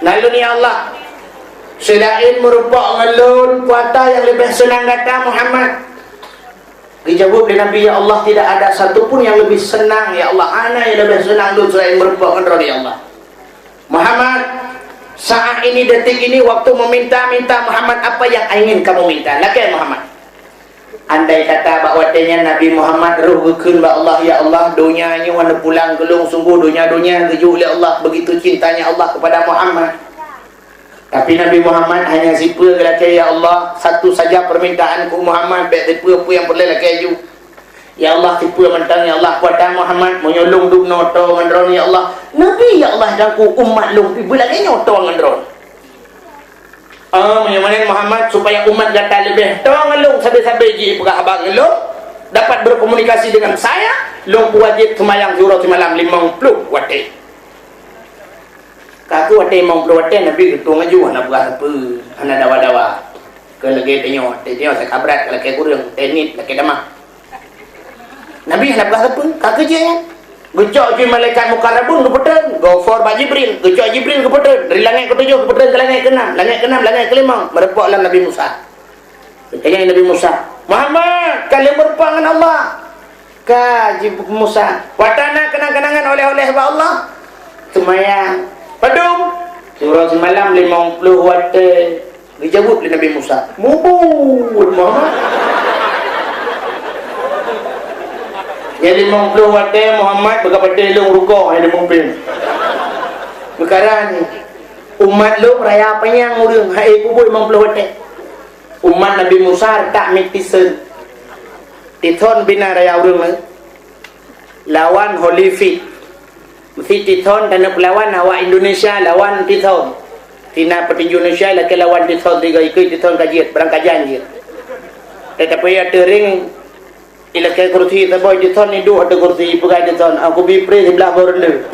"Nalôn ya Allah, seulaén meurumpok ngon lôn, peue ata nyang leubeh seunang gata Muhammad?" Geujaweueb lé Nabi, "Ya Allah, tidak ada satu pun yang lebih senang, ya Allah, hana nyang leubeh seunang lôn seulaén meurumpok ngon Droeneuh, ya Allah." Muhammad, saat ini, detik ini, waktu meminta, minta Muhammad apa yang ingin kamu minta. Lakèe Muhammad. Andai kata bak watèe nyan Nabi Muhammad roh geukheun bak Allah, "Ya Allah, donya nyoe hana pulang keu lôn, sungguh donya-donya geujok lé Allah, begitu cintanya Allah kepada Muhammad." Tapi Nabi Muhammad hanya sipeue geulakèe, "Ya Allah, satu saja permintaanku Muhammad, bèk sipeue-peue nyang peureulèe lakèe ju." "Ya Allah, sipeue mantong, ya Allah, peue ata Muhammad, meunyoe lôn dubnoe toe ngon droeneuh, ya Allah, Nabi, ya Allah, dan ku umat lôn pih beulagèe nyoe toe ngon droeneuh." "Ah, meunyoe meunan Muhammad, supaya umat gata leubeh toe ngon lôn sabe-sabe jipeugah haba ngon lôn, dapat berkomunikasi dengan saya, lôn peuwajéb seumayang siuroe simalam limong ploh watèe." Ka kheueh watèe limong ploh watèe Nabi geutueng laju, hana peugah sapeue, hana dawa-dawa. Keu lagèe tanyoe, tanyoe saka brat lakèe kureueng, teuh nit lakèe tamah. Nabi hana peugah sapeue, ka kheueh jih nyan. Geucok jih malaikat mukarrabun geupeutreun, geuoper bak Jibril, geucok Jibril geupeutreun, dari langèt keutujoh geupeutreun keu langèt keunam, langèt keunam, langèt keulimong, meurumpok lam Nabi Musa. Tanyong Nabi Musa, "Muhammad, ka lheueh meurumpok ngon Allah?" "Ka," jaweueb Musa. "Watèe na keunang-keunangan oleh-oleh bak Allah?" "Seumayang." "Padum?" "Siuroe simalam limong ploh watèe." Geujaweueb lé Nabi Musa, "Mubuet, Muhammad." "Nyan limong ploh watèe, Muhammad, beuka patéh lôn rukok hana muphom." Peukara nyoe, umat lôn raya panyang ureueng, hai peubuet limong ploh watèe. Umat Nabi Musa reutak mit tison. Tison bina raya ureueng nyan. Lawan Holyfield. Meusti tison taneuk peulawan awak Indonesia lawan tison. Tina peutinju Indonesia lakèe lawan tison tiga ikeu tison ka jeuet, barang kajan jeuet. Tetapi ya teuring ilakèe kursi saboh tison iduek ateueh kursi peugah tison, "Aku bi pré siblah boh ronde."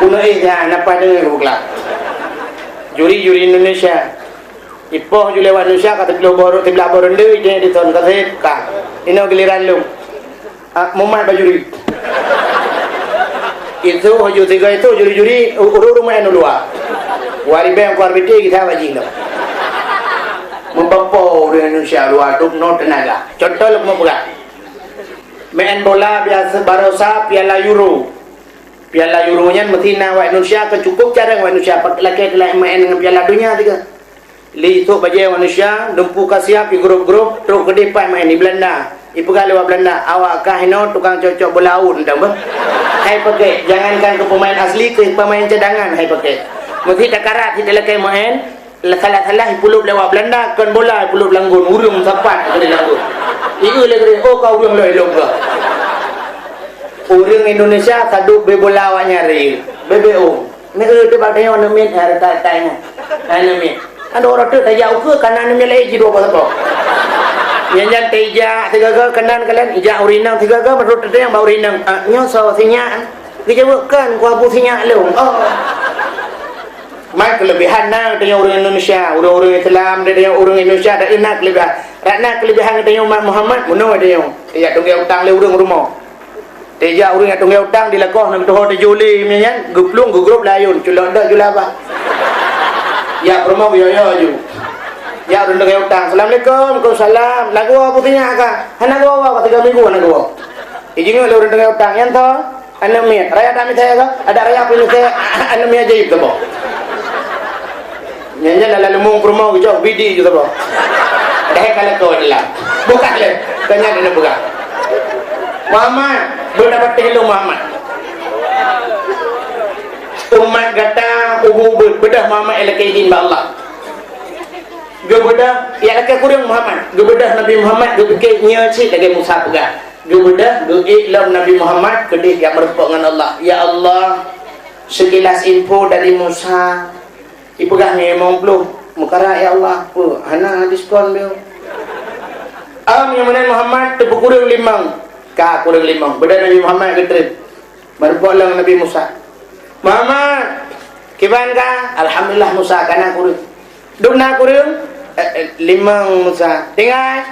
Bunoe éh nyan, napa deungoe bukla. Juri-juri Indonesia. Ipoh ju lewat Indonesia ka siploh boh, siblah boh ronde, ijeh tison ka sép ka. Inoe giliran lôn. Ah, mumat bak juri. Itu ju tiga itu juri-juri u-, ureueng-ureueng maén u luwa. Wari beng kuar biti kita bak jih tu. Meubapo ureueng Indonesia luwa tu penuh tenaga. Contoh lôn mau peugah. Maén bola biasa barosa Piala Euro. Piala Euro nyan meusti na awak Indonesia ke cukup jarang awak Indonesia pak lakèe teulak maén ngon Piala Dunia tiga. Li sôk bajèe manusia, dumpeue ka siab, i grup-grup, trok keudéh pat maén di Belanda. Ipeugah lé awak Belanda, "Awak kah inoe tukang cok-cok bola awon, teuh beuh. Hai pakèk, jangankan keu pemain asli, keu pemain cadangan hai pakèk. Meusti takarat sit lakèe maén, salah-salah ipulop lé awak Belanda, kon bola ipulop lam gon, ureueng sapat keudéh lam gon. Ieu lé keudéh, oh ka ureueng lom ilom kah." Ureueng Indonesia saduek beu bola awak nyan ré, beu-beu oh. Neu teuh bak tanyoe aneuk miet, eh, rata-rata nyan. Aneuk miet. Kan dua ratus tajak ukeue, kana aneuk miet laén jidua boh saboh. Nyan nyan teujak sigaga keunan kalon, ijak ureueng inong sigaga, meurot teuntang bak ureueng inong. Ah, nyoe soe sinyak? Geujaweueb kan, ku abu sinyak lôn. Oh. Man keuleubehan na tanyoe ureueng Indonesia, ureueng-ureueng Islam, tanyoe ureueng Indonesia, dan na keuleubehan. Rak na keuleubehan tanyoe umat Muhammad, meunoe tanyoe. Ijak tunggé utang lé ureueng rumoh. Teujak ureueng nyang tunggé utang dilakoh ngon tuho teuju lé minyéuk nyan, geuplueng geugrôp layôn, culok dok julabah. Jak peurumoh geuyoe-yoe ju. Jak ureueng tunggé utang, "Assalamualaikum." "Waalaikumsalam." "Na geuwoe peue sinyak kah?" "Hana geuwoe, ka tiga minggu hana geuwoe." Ijingeuk lé ureueng tunggé utang, "Nyan toh aneuk miet, raya that misai kah?" "Adak raya pih misai, aneuk miet ajaib saboh." Nyan nyan lam leumoh peurumoh geucok bidi ju saboh. Dahé ka lakoe dilam. Bukan lé, tanya dia peugah. Muhammad, beuna patéh lôn Muhammad. Umat gata ubu beuet, beudôh Muhammad ilakèe idhin bak Allah. Geubeudah, ilakèe kureueng Muhammad. Geubeudah Nabi Muhammad geupike nyoe cit lagèe Musa peugah. Geubeudah, geuék lom Nabi Muhammad keudéh jak meurumpok ngon Allah. Ya Allah, sekilas info dari Musa. Ipeugah ngon limong ploh, meukarat ya Allah, peue hana diskon beu. Am nyang meunan Muhammad teupeukureueng limong, ka kureueng limong. Beudôh Nabi Muhammad geutrön. Meurumpok lom Nabi Musa. Muhammad, kiban ka? Alhamdulillah Musa, ka na kureueng. Dum na kureueng? Eh, eh, limong Musa. Tinggai?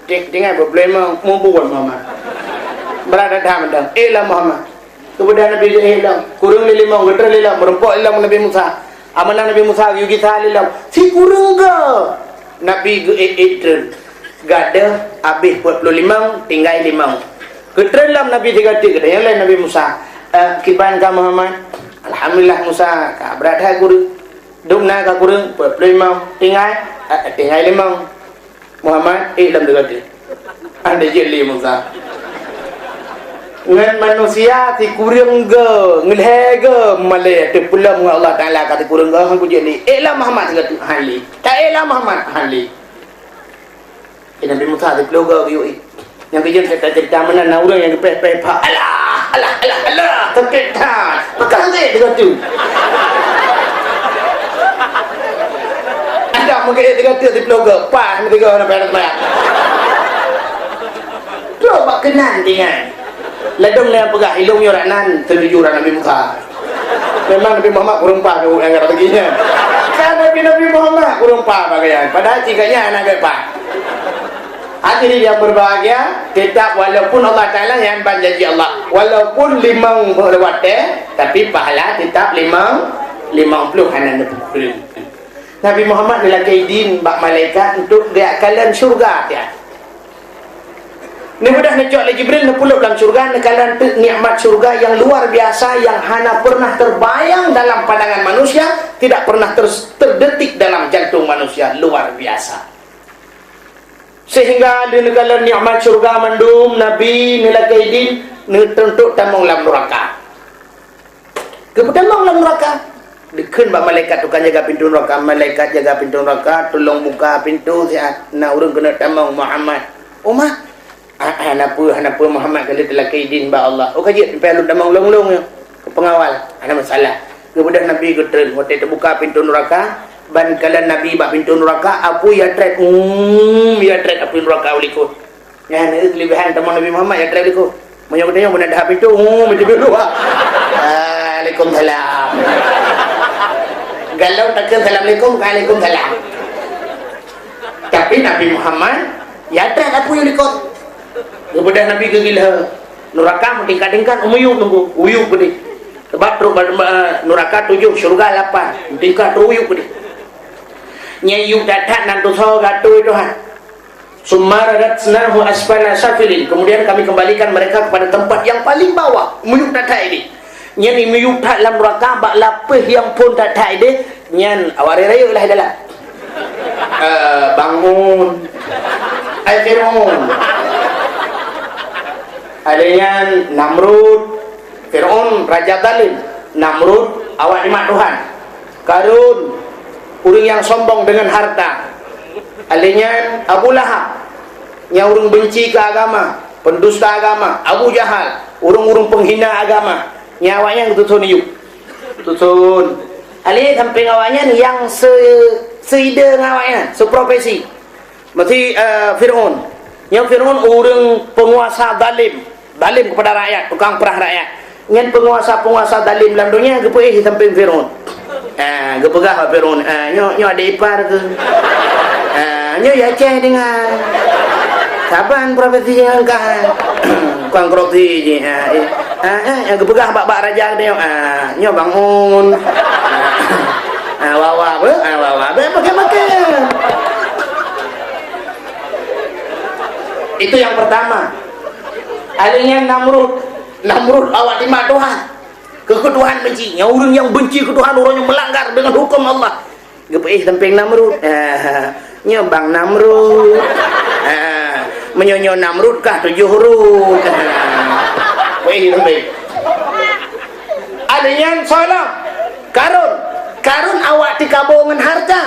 Ti-, tinggai beuet ploh limong, mubuet Muhammad. Brat that mantong. Eh lah Muhammad. Keumudian Nabi geuék lom, kureueng lé limong, geutrön lé lom, meurumpok lé lom Nabi Musa. Amanah Nabi Musa geuyue gisa lé lom, sikureueng goe Nabi geuék-ék trön. Gadôh habéh peuet ploh limong, tinggai limong. Geutrön lom Nabi sigoe teuk, geutanyong lé Nabi Musa, "Eh, kiban ka Muhammad?" "Alhamdulillah Musa, ka brat that kureueng." "Dum na ka kureueng?" "Peuet ploh limong." "Tinggai?" "Eh, tinggai limong." Muhammad, ék lom teuka teuh. Ada jeuet lé Musa. Ngon manusia sikureueng goe, ngon lhèe goe malèe teupeulom ngon Allah Taala ka sikureueng goe, han kujeuet lé. Ék lom Muhammad teuka teuh, han lé. Taék lom Muhammad, han lé. Keu Nabi Musa siplôh goe geuyue ék. Nyang keujeuet cerita-cerita meunan na ureueng nyang geupéh-péh pha. Alah, alah, alah, alah, sakét that. Pakon han ék teuka teuh. Adak meugeujek teuka teuh siplôh goe, paih meusigoe hana payah teumayang. Trok bak keunan tinggai. Ladôm lé peugah, "Ilôn nyoe rak nan, seutuju rak Nabi Musa." Memang Nabi Muhammad kureueng paih nyang rot lagèe nyan. Kan Nabi, Nabi Muhammad kureueng paih pakaian. Padahai cit gobnyan hana gèt paih. Hadirin yang berbahagia, tetap walaupun Allah Taala nyang ban janji Allah, walaupun limong watèe, tapi pahala tetap limong, limong ploh hana neupeukureueng. Nabi Muhammad neulakée idin bak malaikat untuk geujak kalon syeuruga, ya. Neubeudôh neucok lé Jibril, neupulop lam syeuruga, neukalon teuk nikmat syeuruga nyang luar biasa, nyang hana pernah terbayang dalam pandangan manusia, tidak pernah ter-, terdetik dalam jantung manusia, luar biasa. Sehingga lé neukalon nikmat syeuruga mandum, Nabi neulakée idin, neuteuntok tamong lam nuraka. Geupeutamong lam nuraka. Dikheun bak malaikat tukang jaga pintoe nuraka, "Malaikat jaga pintoe nuraka, tulông buka pintoe siat. Na ureuëng keuneuk tamong, Muhammad." "Oh, ma?" "Ah, ah, hana peue, hana peue, Muhammad ka lheueh teulakée idin bak Allah." "Oh, ka jeuet, pih lôn tamong lôn-lôn nyoe keu peungawal." "Hana masalah." Geubeudôh Nabi geutreun, watée teubuka pintoe nuraka, ban kalon Nabi bak pintoe nuraka, apui ya trét, um, ya trét apui nuraka u likot. Nyan, eh, keulebihan tamong Nabi Muhammad ya trép u likot. Meunyoe geutanyoe beuna dahab pintoe, um, itu dulu. Waalaikumsalam. Galom takheun assalamualaikum, waalaikumsalam. Tapi Nabi Muhammad ya trép apui u likot. Geubeudôh Nabi geugila. Nuraka meutingkat-tingkat, miyueb nunggu, uyueb keudeh. Sebab trok ba-, ba-, nuraka tujoh, syeuruga lapan, meutingkat trok uyueb keudeh. Nyang yub that-that nan tusoe geuatô Tuhan. "Tsumma radadnahu asfala safilin." Kemudian kami kembalikan mereka kepada tempat yang paling bawah, miyueb that-that ideh. Nyan miyueb that lam nuraka bak lapéh nyang phon that-that ideh, nyan awak rayeuk-rayeuk lah dalam. Eh, Bangun. Ai Fir'aun. Ada nyan Namrud. Fir'aun raja zalim. Namrud awak nyan mak Tuhan. Karun, ureuëng nyang sombong dengan harta. Ada nyan Abu Lahab. Nyang ureuëng benci keu agama, pendusta agama, Abu Jahal, ureuëng-ureuëng penghina agama. Nyang awak nyan geutuson yub. Tuson. Alé sampéng awak nyan nyang se-, seide ngon awak nyan, seprofesi. Meusi, eh, Fir'aun. Nyang Fir'aun ureuëng penguasa zalim, zalim kepada rakyat, tukang peurah rakyat. Nyan penguasa-penguasa zalim lam donya geupeuéh sampéng Fir'aun. Ah, geupeugah bak Fir'aun, "Ah, nyoe, nyoe adé ipar keuh. Ah, nyoe ya Aceh dengan. Saban profesi ngon kah. Tukang korupsi jih, ah, eh. Ah, eh, nyang geupeugah bak, bak raja geutanyoe, ah, nyoe Bangun. Ah, Wawa beuh, ah, Wawa beuh, pakai-pakai." Itu yang pertama. Alé nyan Namrud. Namrud awak nyan mak Tuhan. Keu, keu Tuhan benci. Nyang ureuëng nyang benci keu Tuhan, ureuëng nyang melanggar dengan hukum Allah. Geupeuéh sampéng Namrud. Ah, nyoe Bang Namrud. Ah, meunyoe nyoe Namrud kah tujoh rud. Ah, peuéh sampéng. Ada nyan soe lom? Karun. Karun awak teukabô ngon hareuta.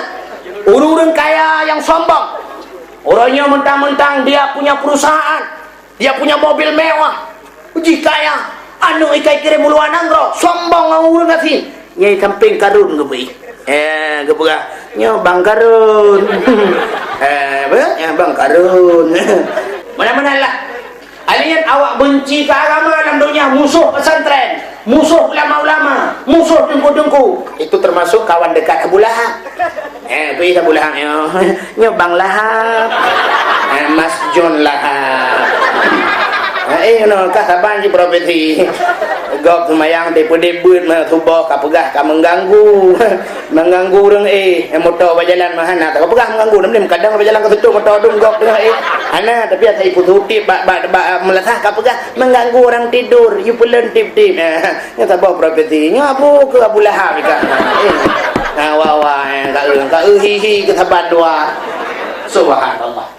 Ureuëng-ureuëng kaya nyang sombong. Ureuëng nyoe mentang-mentang dia punya perusahaan. Dia punya mobil mewah. Jih kaya. Aneuk ikai kirém u luwa nanggroe. Sombong ngon ureuëng gasien. Nyang sampéng Karun geubri. Eh, geupeugah, "Nyoe Bang Karun." Eh, apa? "Nyoe Bang Karun." Mana-mana lah. Alien awak benci ke agama dalam dunia, musuh pesantren, musuh ulama-ulama, musuh teungku-teungku. Itu termasuk kawan dekat Abu Lahab. Eh, pi Abu Lahab nyoe. Nyoe Bang Lahab. Eh, Mas John Lahab. Eh, eh, no, ka saban jih profesi. Gob seumayang, dipeudeuk beuet, meusuboh ka peugah ka mengganggu. Mengganggu ureuëng, eh, moto bajalan mah hana. Ka peugah mengganggu, nam kadang bajalan ka seutôt moto dum gob tengah, eh. Hana, tapi asai ipu sutip bak, bak, bak, meulasah ka peugah mengganggu orang tidur, you peuleun tip-tip. Nyoe saboh profesi. Nyoe Abu ke Abu Lahab ka. Eh. Ha, wa, wa, eh, ka eu, ka eu, hi, hi, ke saban dua. Subhanallah.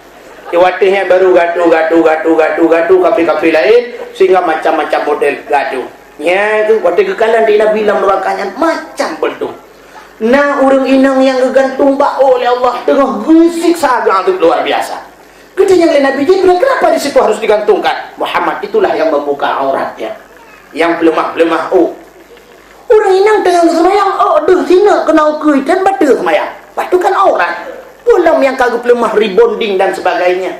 Di watèe nyan baru gatu, gatu, gatu, gatu, gatu, kapi-kapi laén, sehingga macam-macam model gatu. Nyan tu, watèe geukalon di Nabi lam nuraka nyan, macam beutôi. Na ureuëng inong nyang geugantung bak ôk lé Allah, teungoh geusiksa geuazab luar biasa. Geutanyong lé Nabi Jibril, "Kenapa di situ harus digantungkan?" Muhammad, itulah yang membuka auratnya. Yang peuleumah-peuleumah ôk. Ureuëng inong teungoh seumayang, ôk deuh sineuk keunoe keue dan bateue seumayang. Bah tu kan aurat. Peue lom nyang ka geupeuleumah rebonding dan sebagainya.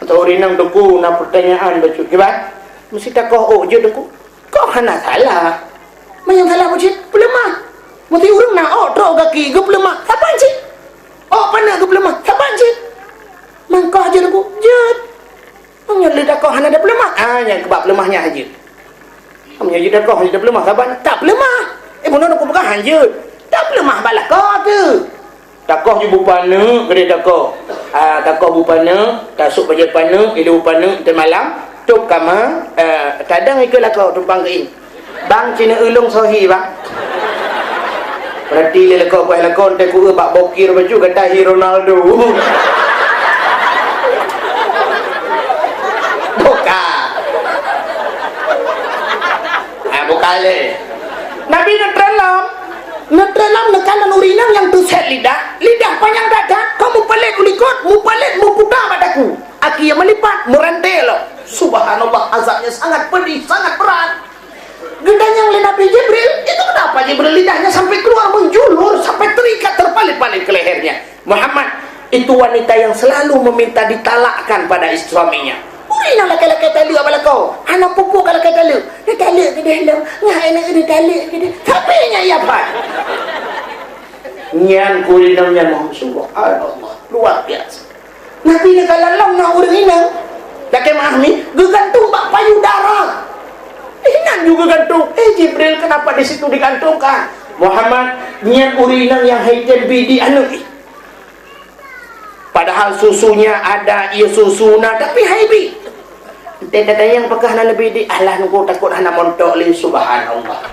Atau ureuëng inong, Teungku, na pertanyaan bacut. Kiban? Meusti takoh ôk jeuet, Teungku. Koh hana salah. Meunyoe salah bacut, peuleumah. Meusti ureuëng na ôk trok gaki geupeuleumah. Saban cit. Ôk paneuk geupeuleumah. Saban cit. Mangkoh jeuet, Teungku. Jeuet. Meunyoe lé takoh hana ada peuleumah, ah, nyang keubah peuleumah nyan hanjeuet. Meunyoe jeuet takoh hana ada peuleumah, saban tak peuleumah. Eh, bunoe aku peugah hanjeuet. Tapeuleumah bak lakoe teuh. Takoh ju beupaneuk keudeh takoh. Ah, takoh beupaneuk, tasôk bajée paneuk, ilée beupaneuk teumalam, tôb kama, eh, tadong ikeue lakoe tumpang keuieng. Bang, ci neueu lôn soe hi, Bang. Peurati lé lakoe, bah lakoe teuh kueu bak bokir bacut gata hi Ronaldo. Buka. Ah, buka lé. Nabi neutreun lom. Neutreun lom neukalon ureueng inong nyang teuset lidah, lidah panyang that-that, ka mupalét u likot, mupalét muputa bak daku. Akhé meulipat, meurante lom. Subhanallah, azabnya sangat pedih, sangat berat. Geutanyong lé Nabi Jibril, "Itu kenapa Jibril lidahnya sampai keluar menjulur, sampai terikat, terpalit-palit ke lehernya?" "Muhammad, itu wanita yang selalu meminta ditalakkan pada is-, suaminya." Ureueng inong lakée-lakée taleuek bak lakoe, hana peue-peue ka lakée taleuek. Neutaleuek keudeh lom, nyan aneuk neutaleuek keudeh. Tapi nyan iya pat. Nyan ureueng inong nyan, subhanallah, luar biasa. Nabi neukalon lom na ureueng inong, lakée meu'ah mi, geugantung bak payudara. Inan ju geugantung. "Eh, Jibril, kenapa di situ digantungkan?" "Muhammad, nyan ureueng inong nyang hai tem bi di aneuk." Padahal susunya ada, ie susu na, tapi hai bi. Teuka tanyong pakon hana neubi di, alah nunggu takot hana montok lé, subhanallah.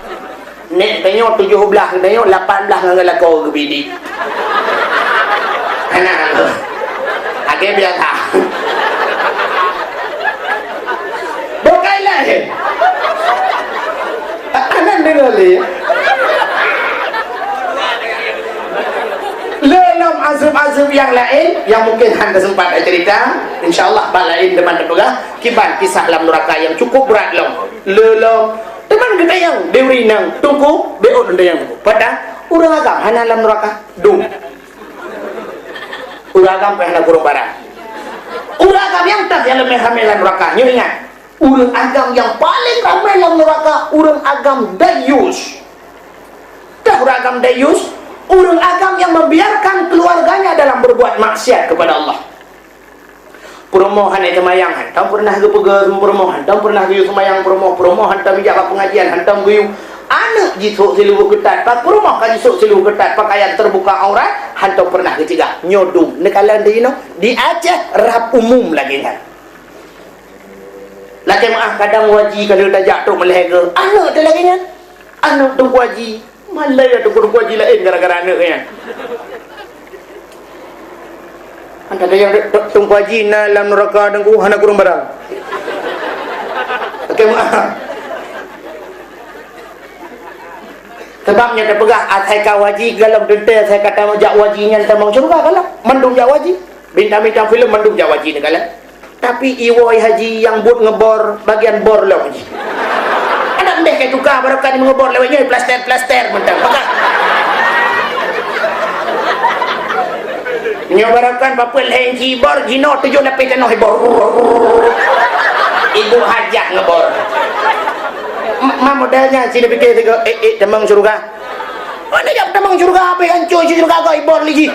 Nek tanyoe tujoh blaih, tanyoe lapan blaih ngon lakoe geubi di. Hana. Akhé biasa. Bukai lah. Aneuk deungoe lé. Le lom azeueb-azeueb nyang laén nyang mungken hana sempat tacerita, insya Allah bak laén teuma tapeugah kiban kisah lam nuraka nyang cukup brat lom. Le lom teuma geutanyong di ureueng inong, "Teungku, beuôt lôn tanyong Teungku. Peue ata ureueng agam hana lam nuraka?" Dum. Ureueng agam pih hana kureueng barang. Ureueng agam nyang teuh nyang leubeh ramé lam nuraka. Nyoe ingat, ureueng agam nyang paleng ramé lam nuraka, ureueng agam dayus. Teuh ureueng agam dayus, ureueng agam nyang membiarkan keluarganya dalam berbuat maksiat kepada Allah. Peurumoh hana seumayang, hantom peureunah geupeugah peurumoh, hantom peureunah geuyue seumayang peurumoh, peurumoh hantom jijak bak peungajian, hantom geuyue. Aneuk jisôk siluweue keutat, pat peurumoh ka jisôk siluweue keutat, pakaian terbuka aurat, hantom peureunah geucegah. Nyoe dum, neukalon di inoe, di Aceh rab umum lagée nyan. Lakée meu'ah kadang waji ka lheueh tajak trok meulhèe geuh. Aneuk teuh lagée nyan. Aneuk Teungku Haji. Malèe ya Teungku, Teungku Haji laén gara-gara aneuk nyan. Anta tanyong Teungku Haji na lam nuraka Teungku hana kureueng barang. Lakée meu'ah. Sabab nyan tapeugah asai ka waji golom teuntèe, asai ka tamong jak waji nyan tamong syeuruga golom. Mandum jak waji. Bintang-bintang filem mandum jak waji neukalon. Tapi iwoe haji nyang buet ngeubor, bagian bor lom jih. Adak ndeh ka tuka barokan meungeubor lewat nyoe plaster-plaster mantong. Maka nyoe barokan bapeuet lhèe inci bor, jinoe tujoh lapéh tanoh ibor. Ibu hajah ngeubor. Ma model nyan sinoe pike sigoe, eh, eh, tamong syeuruga. Mana jak tamong syeuruga, habéh hancô syeuruga goe ibor lé jih.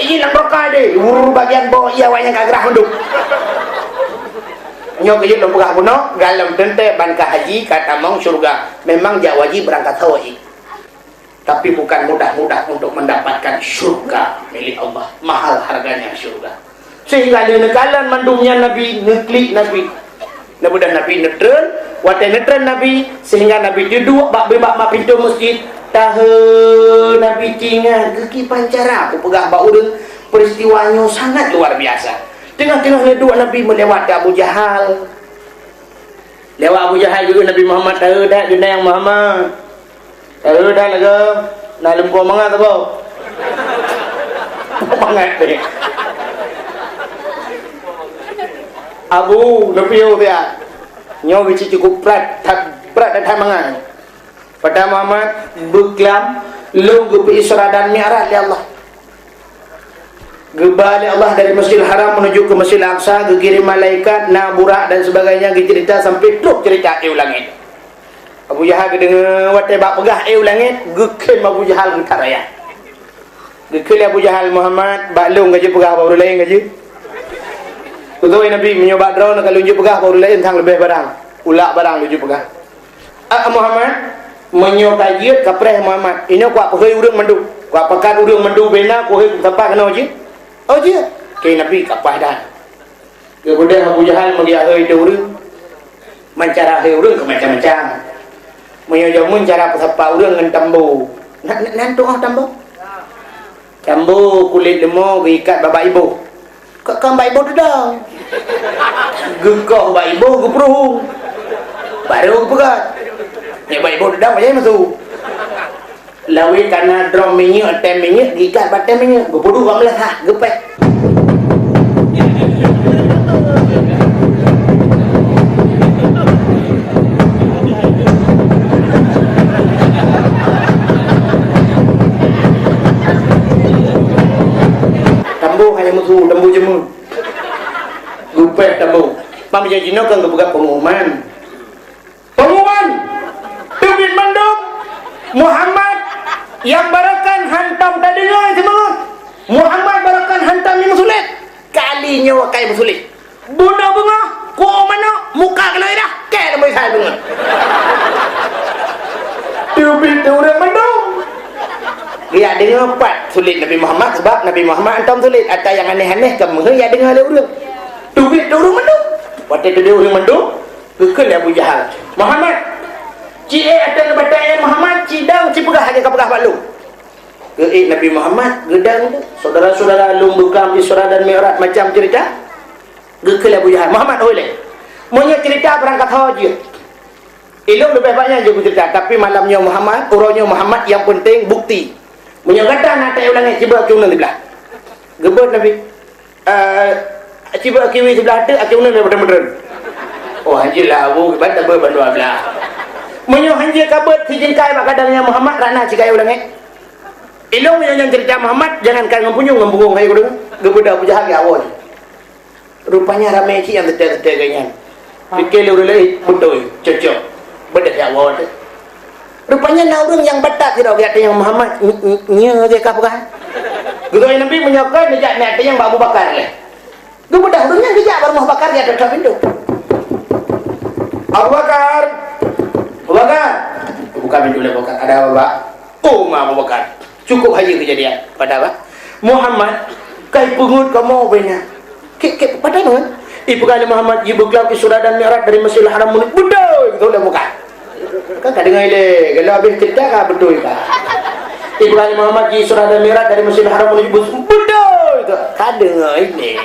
Iji lam beureukat deh, wur bagian boh iya awak nyang ka grah mandum. Nyoe keuneuk lôn peugah bunoe, golom teuntèe ban ka haji ka tamong syeuruga. Memang jak waji beurangkat haji. Tapi bukan mudah-mudah untuk mendapatkan syurga milik Allah. Mahal harganya syurga. Sehingga lé neukalon mandum nyan Nabi, neuklik Nabi. Neubeudôh Nabi neutreun, watèe neutreun Nabi, sehingga Nabi teuduek bak bak mak pintoe meuseujid. Tahe Nabi teuingat geukiban cara kupeugah bak ureueng, peristiwa nyoe sangat luar biasa. Teungoh-teungoh neuduek Nabi meulewat Abu Jahal. Lewat Abu Jahal geuh Nabi Muhammad, "Tahe that geunang Muhammad." "Tahe that lagèe na lumpur mangat apa?" Mangat deh. Abu, neupiyôh siat. Nyoe geuci cukup brat, that brat dan that mangat. Peugah Muhammad, beuklam, lôn geupeu Isra dan Mi'raj lé Allah. Geuba lé Allah dari Masjidil Haram menuju ke Masjidil Aqsa, geukirém malaikat, na burak dan sebagainya, geucerita sampai trôh cerita éh u langét. Abu Jahal geudeungoe watèe bak peugah éh u langét, geukheun Abu Jahal geutaraya. Geukheun lé Abu Jahal, "Muhammad, bak lôn ka jeuet peugah, bak ureueng laén ka jeuet." Beutôi Nabi, "Meunyoe bak droeneuh ka lôn jeuet peugah, bak ureueng laén sang leubeh barang. Ulak barang lôn jeuet peugah." "Ah, Muhammad, Meunyoe ka jeuet, ka preh Muhammad. Inoe kuat peuhôi ureuëng mandum. Kuat pakat ureuëng mandum bena, kuhôi kusapat keunoe jeuet. Oh jeuet. Keu Nabi ka paih dah. Geubeudôh Abu Jahal meugeuhôi teu ureuëng. Man cara hôi ureuëng keu macam-macam. Meunyoe jameun cara peusapat ureuëng ngon tambo. Na, na, nan tu'oh tambo? Tambo kulét leumo geuikat bak iboh. Ka, ka bak iboh teudong. Geukoh bak iboh geupeuruhung. Barô geupeugah. Nyak bak iboh teudong, bak jai masuk. Lawét kana drom minyeuk, tem minyeuk, geuikat bak tem minyeuk. Geupeuduek bak meulasah, geupéh. Tambo hana meusu, tambo jeumeu. Geupéh tambo. Pam jinoe kan geupeugah pengumuman. Pengumuman! Teubiet mandum, Muhammad nyang barokan hantom tadeungoe seumangat. Muhammad barokan hantom nyang meusulet. Kali nyoe akai meusulet. Bunoe beungoh, kuok manok, muka keunoe irah, kée lam misai beungoh. Teubiet teu ureuëng mandum. Geujak deungoe pat sulet Nabi Muhammad, sabab Nabi Muhammad hantom sulet. Ata nyang aneh-aneh ka meuheueh jak deungoe lé ureuëng. Teubiet teu ureuëng mandum. Watée teubiet ureuëng mandum, geukheun lé Abu Jahal, "Muhammad, ci ék ateueh batée Muhammad, ci dong, ci peugah lagée ka peugah bak lôn." Geuék Nabi Muhammad, geudong tu. Syedara-syedara lôn beuklam Isra dan Mi'raj macam ceurita. Geukheun lé Abu Jahal, "Muhammad, hôi lé. Meunyoe ceurita barangkasoe jeuet. Ilôn leubeh banyak jeuet beuceurita, tapi malam nyoe Muhammad, uroe nyoe Muhammad, nyang peunteng bukti. Meunyoe gata na taék u langét, cibeuek keu uneuen siblah." Geubeuet Nabi. Eh, cibeuek kiwi siblah teuk, akhé uneuen daripada meuteun. Oh, hanjeuet lah, Abu, kiban tabeuet bandua blah. Meunyoe hanjeuet ka beuet sijeungkai bak gadang nyan Muhammad, rana cikayô langét. Ilôn meunyoe nyan ceurita Muhammad, jangankan ngon punyueng, ngon bungong hai ureuëng, geubeudôh Abu Jahal awai. Rupanya ramé cit nyang teutek-teutek geuh nyan. Pike lé ureuëng laén, beutôi, cocok. Beudôh ya Allah teuh. Rupanya na ureuëng nyang batat sidroe geujak tanyong Muhammad, "N-, n-, nyoe lagée ka peugah?" Geutanyong Nabi, "Meunyoe kon, neujak neutanyong bak Abu Bakar lé." Geubeudôh ureuëng nyan geujak bak rumoh Bakar, geujak trok-trok pintoe. "Abu Bakar! Abu Bakar!" Buka pintoe lé Abu Bakar. "Ada apa, Pak?" "Oh, ma Abu Bakar, cukup hayeue keujadian." "Pada apa?" "Muhammad ka ipeungeut kamoe ubé nyan." "Kek, kek, pada nyan?" "Ipeugah lé Muhammad jibeuklab Isra dan Mi'raj dari Masjidil Haram meunu-," "Beutôi!" Beutôi lé Abu Bakar. Kan ka deungoe ilée, kalau habéh ceurita ka beutôi ka. "Ipeugah lé Muhammad ji Isra dan Mi'raj dari Masjidil Haram menuju Bus-," "Beutôi!" Ka deungoe ilée.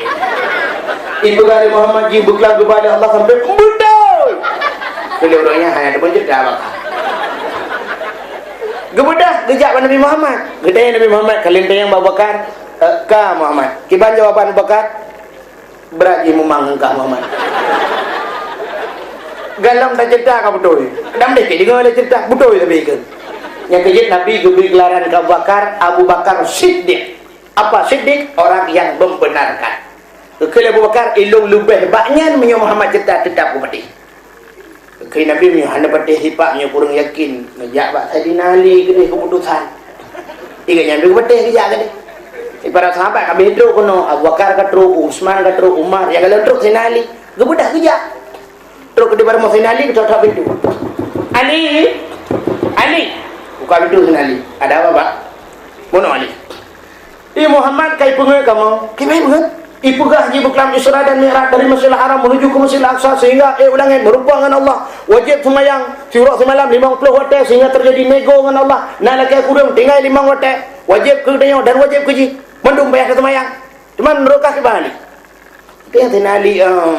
"Ipeugah lé Muhammad jibeuklab geuba lé Allah sampai," "Beutôi!" Keu lé ureuëng nyan hana teupeu ceurita maka. Geubeudôh geujak bak Nabi Muhammad. Geutanyong Nabi Muhammad, ka lheueh tanyong bak Abu Bakar, "Eh, ka Muhammad. Kiban jawaban Abu Bakar?" "Brat jih mumang engkah Muhammad." Galom taceurita ka beutôi. Dam deh keu deungoe lé ceurita, beutôi tapi ikeu. Nyang keujeuet Nabi geubri geularan keu Abu Bakar, Abu Bakar Siddiq. Apa Siddiq? Orang yang membenarkan. Geukheun lé Abu Bakar, "Ilôn leubeh bak nyan meunyoe Muhammad ceurita teutap kupatéh." Keu Nabi meunyoe hana patéh sipak, meunyoe kureueng yakin, neujak bak Saidina Ali keudeh keuputosan. Tiga nyan pih patéh geujak keudeh. Di para sahabat ka habéh trok keunoe, Abu Bakar ka trok, Utsman ka trok, Umar, nyang ka lheueh trok Saidina Ali. Geubeudôh geujak. Trok keudeh bak rumoh Saidina Ali, geutok-tok pintoe. "Ali! Ali!" Buka pintoe Saidina Ali. "Ada apa, Pak?" "Bunoe Ali." "Di Muhammad ka ipeungeut kamoe." "Kiban ipeungeut?" "Ipeugah jibeuklab Isra dan Mi'raj dari Masjidil Haram menuju ke Masjidil Aqsa sehingga ék u langét meurumpok ngon Allah. Wajéb seumayang siuroe simalam limong ploh watée sehingga teujadi nego ngon Allah. Na lakée kureueng tinggai limong watée. Wajéb keu tanyoe dan wajéb keu jih. Mandum payah taseumayang. Cuman meureuka kiban Ali." Tapi nyang Saidina Ali, em,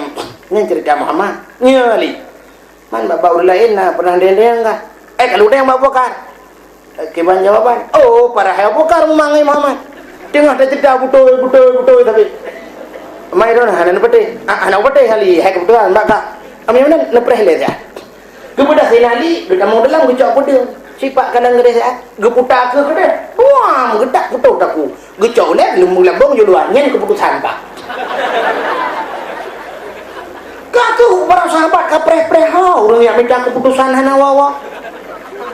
nyan ceurita Muhammad. Nyoe Ali. Man bak-bak ureuëng laén na pernah dendeng kah? Eh, ka lheueh dendeng bak Abu Bakar. Eh, kiban jawaban. Oh, padahai Abu Bakar mumang ngon Muhammad. Teungoh taceurita beutôi, beutôi, beutôi tapi. Mai droe hana neupatéh. Ah, hana neupatéh Ali, hai keubeutulan bak ka. Amai meunan neupreh lé siat. Geubeudôh Saidina Ali, geutamong dalam geucok peudeueng. Sipak kalang geudeh siat, geuputa keu keudeh. Buam, geutak putôh takue. Geucok ulée, leumbung labong juluan, nyan keuputosan ka. Ka keuh barang sahabat ka preh-preh ha, ureuëng nyang mita keuputosan hana wawa.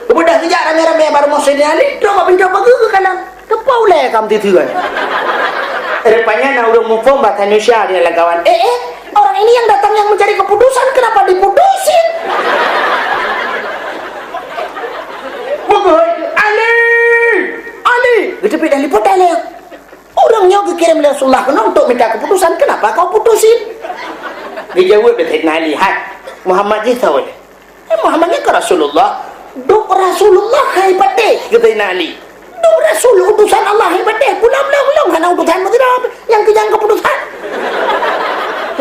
Beudôh geujak ramé-ramé bak rumoh Saidina Ali, trok bak pintoe pageue geukalon. Teupeu ulée ka meuteuteuen. Rupanya na ureuëng muphom bahasa Indonesia di lam kawan. Eh, eh, orang ini yang datang yang mencari keputusan, kenapa diputusin? Rasulullah keunoe untuk minta keputusan, kenapa kau putusin? Dijawab lé Saidina Ali, "Hai, Muhammad jih soe?" "Eh, Muhammad nyan kan Rasulullah." "Dum Rasulullah hai patéh," kheun Saidina Ali. "Dum Rasul utusan Allah hai patéh, pula ulôn-ulôn hana utusan meusidroe, nyang keu nyang keputusan."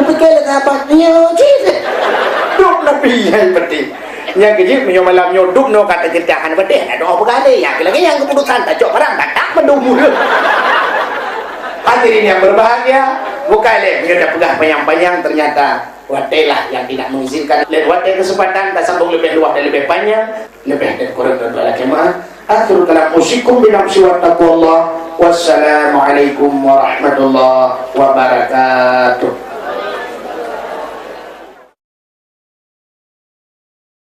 Kupike lé sahabat, "Nyoe cit. Dum Nabi hai patéh." Nyang keujeuet meunyoe malam nyoe dum nyoe ka teuceurita hai patéh, na doa peugah lé, nyang lagèe nyang keputusan tacok barang, tak mandum mulut. Hadirin yang berbahagia, bukan lé meunyoe dah peugah panjang-panjang, ternyata watèe lah yang tidak mengizinkan. Lain watèe kesempatan tasambung lebih luas dan lebih panjang, lebih dan kurang dan bala jemaah. Akhirul kalam, usikum bi nafsi wa taqwallah. Wassalamualaikum warahmatullahi wabarakatuh.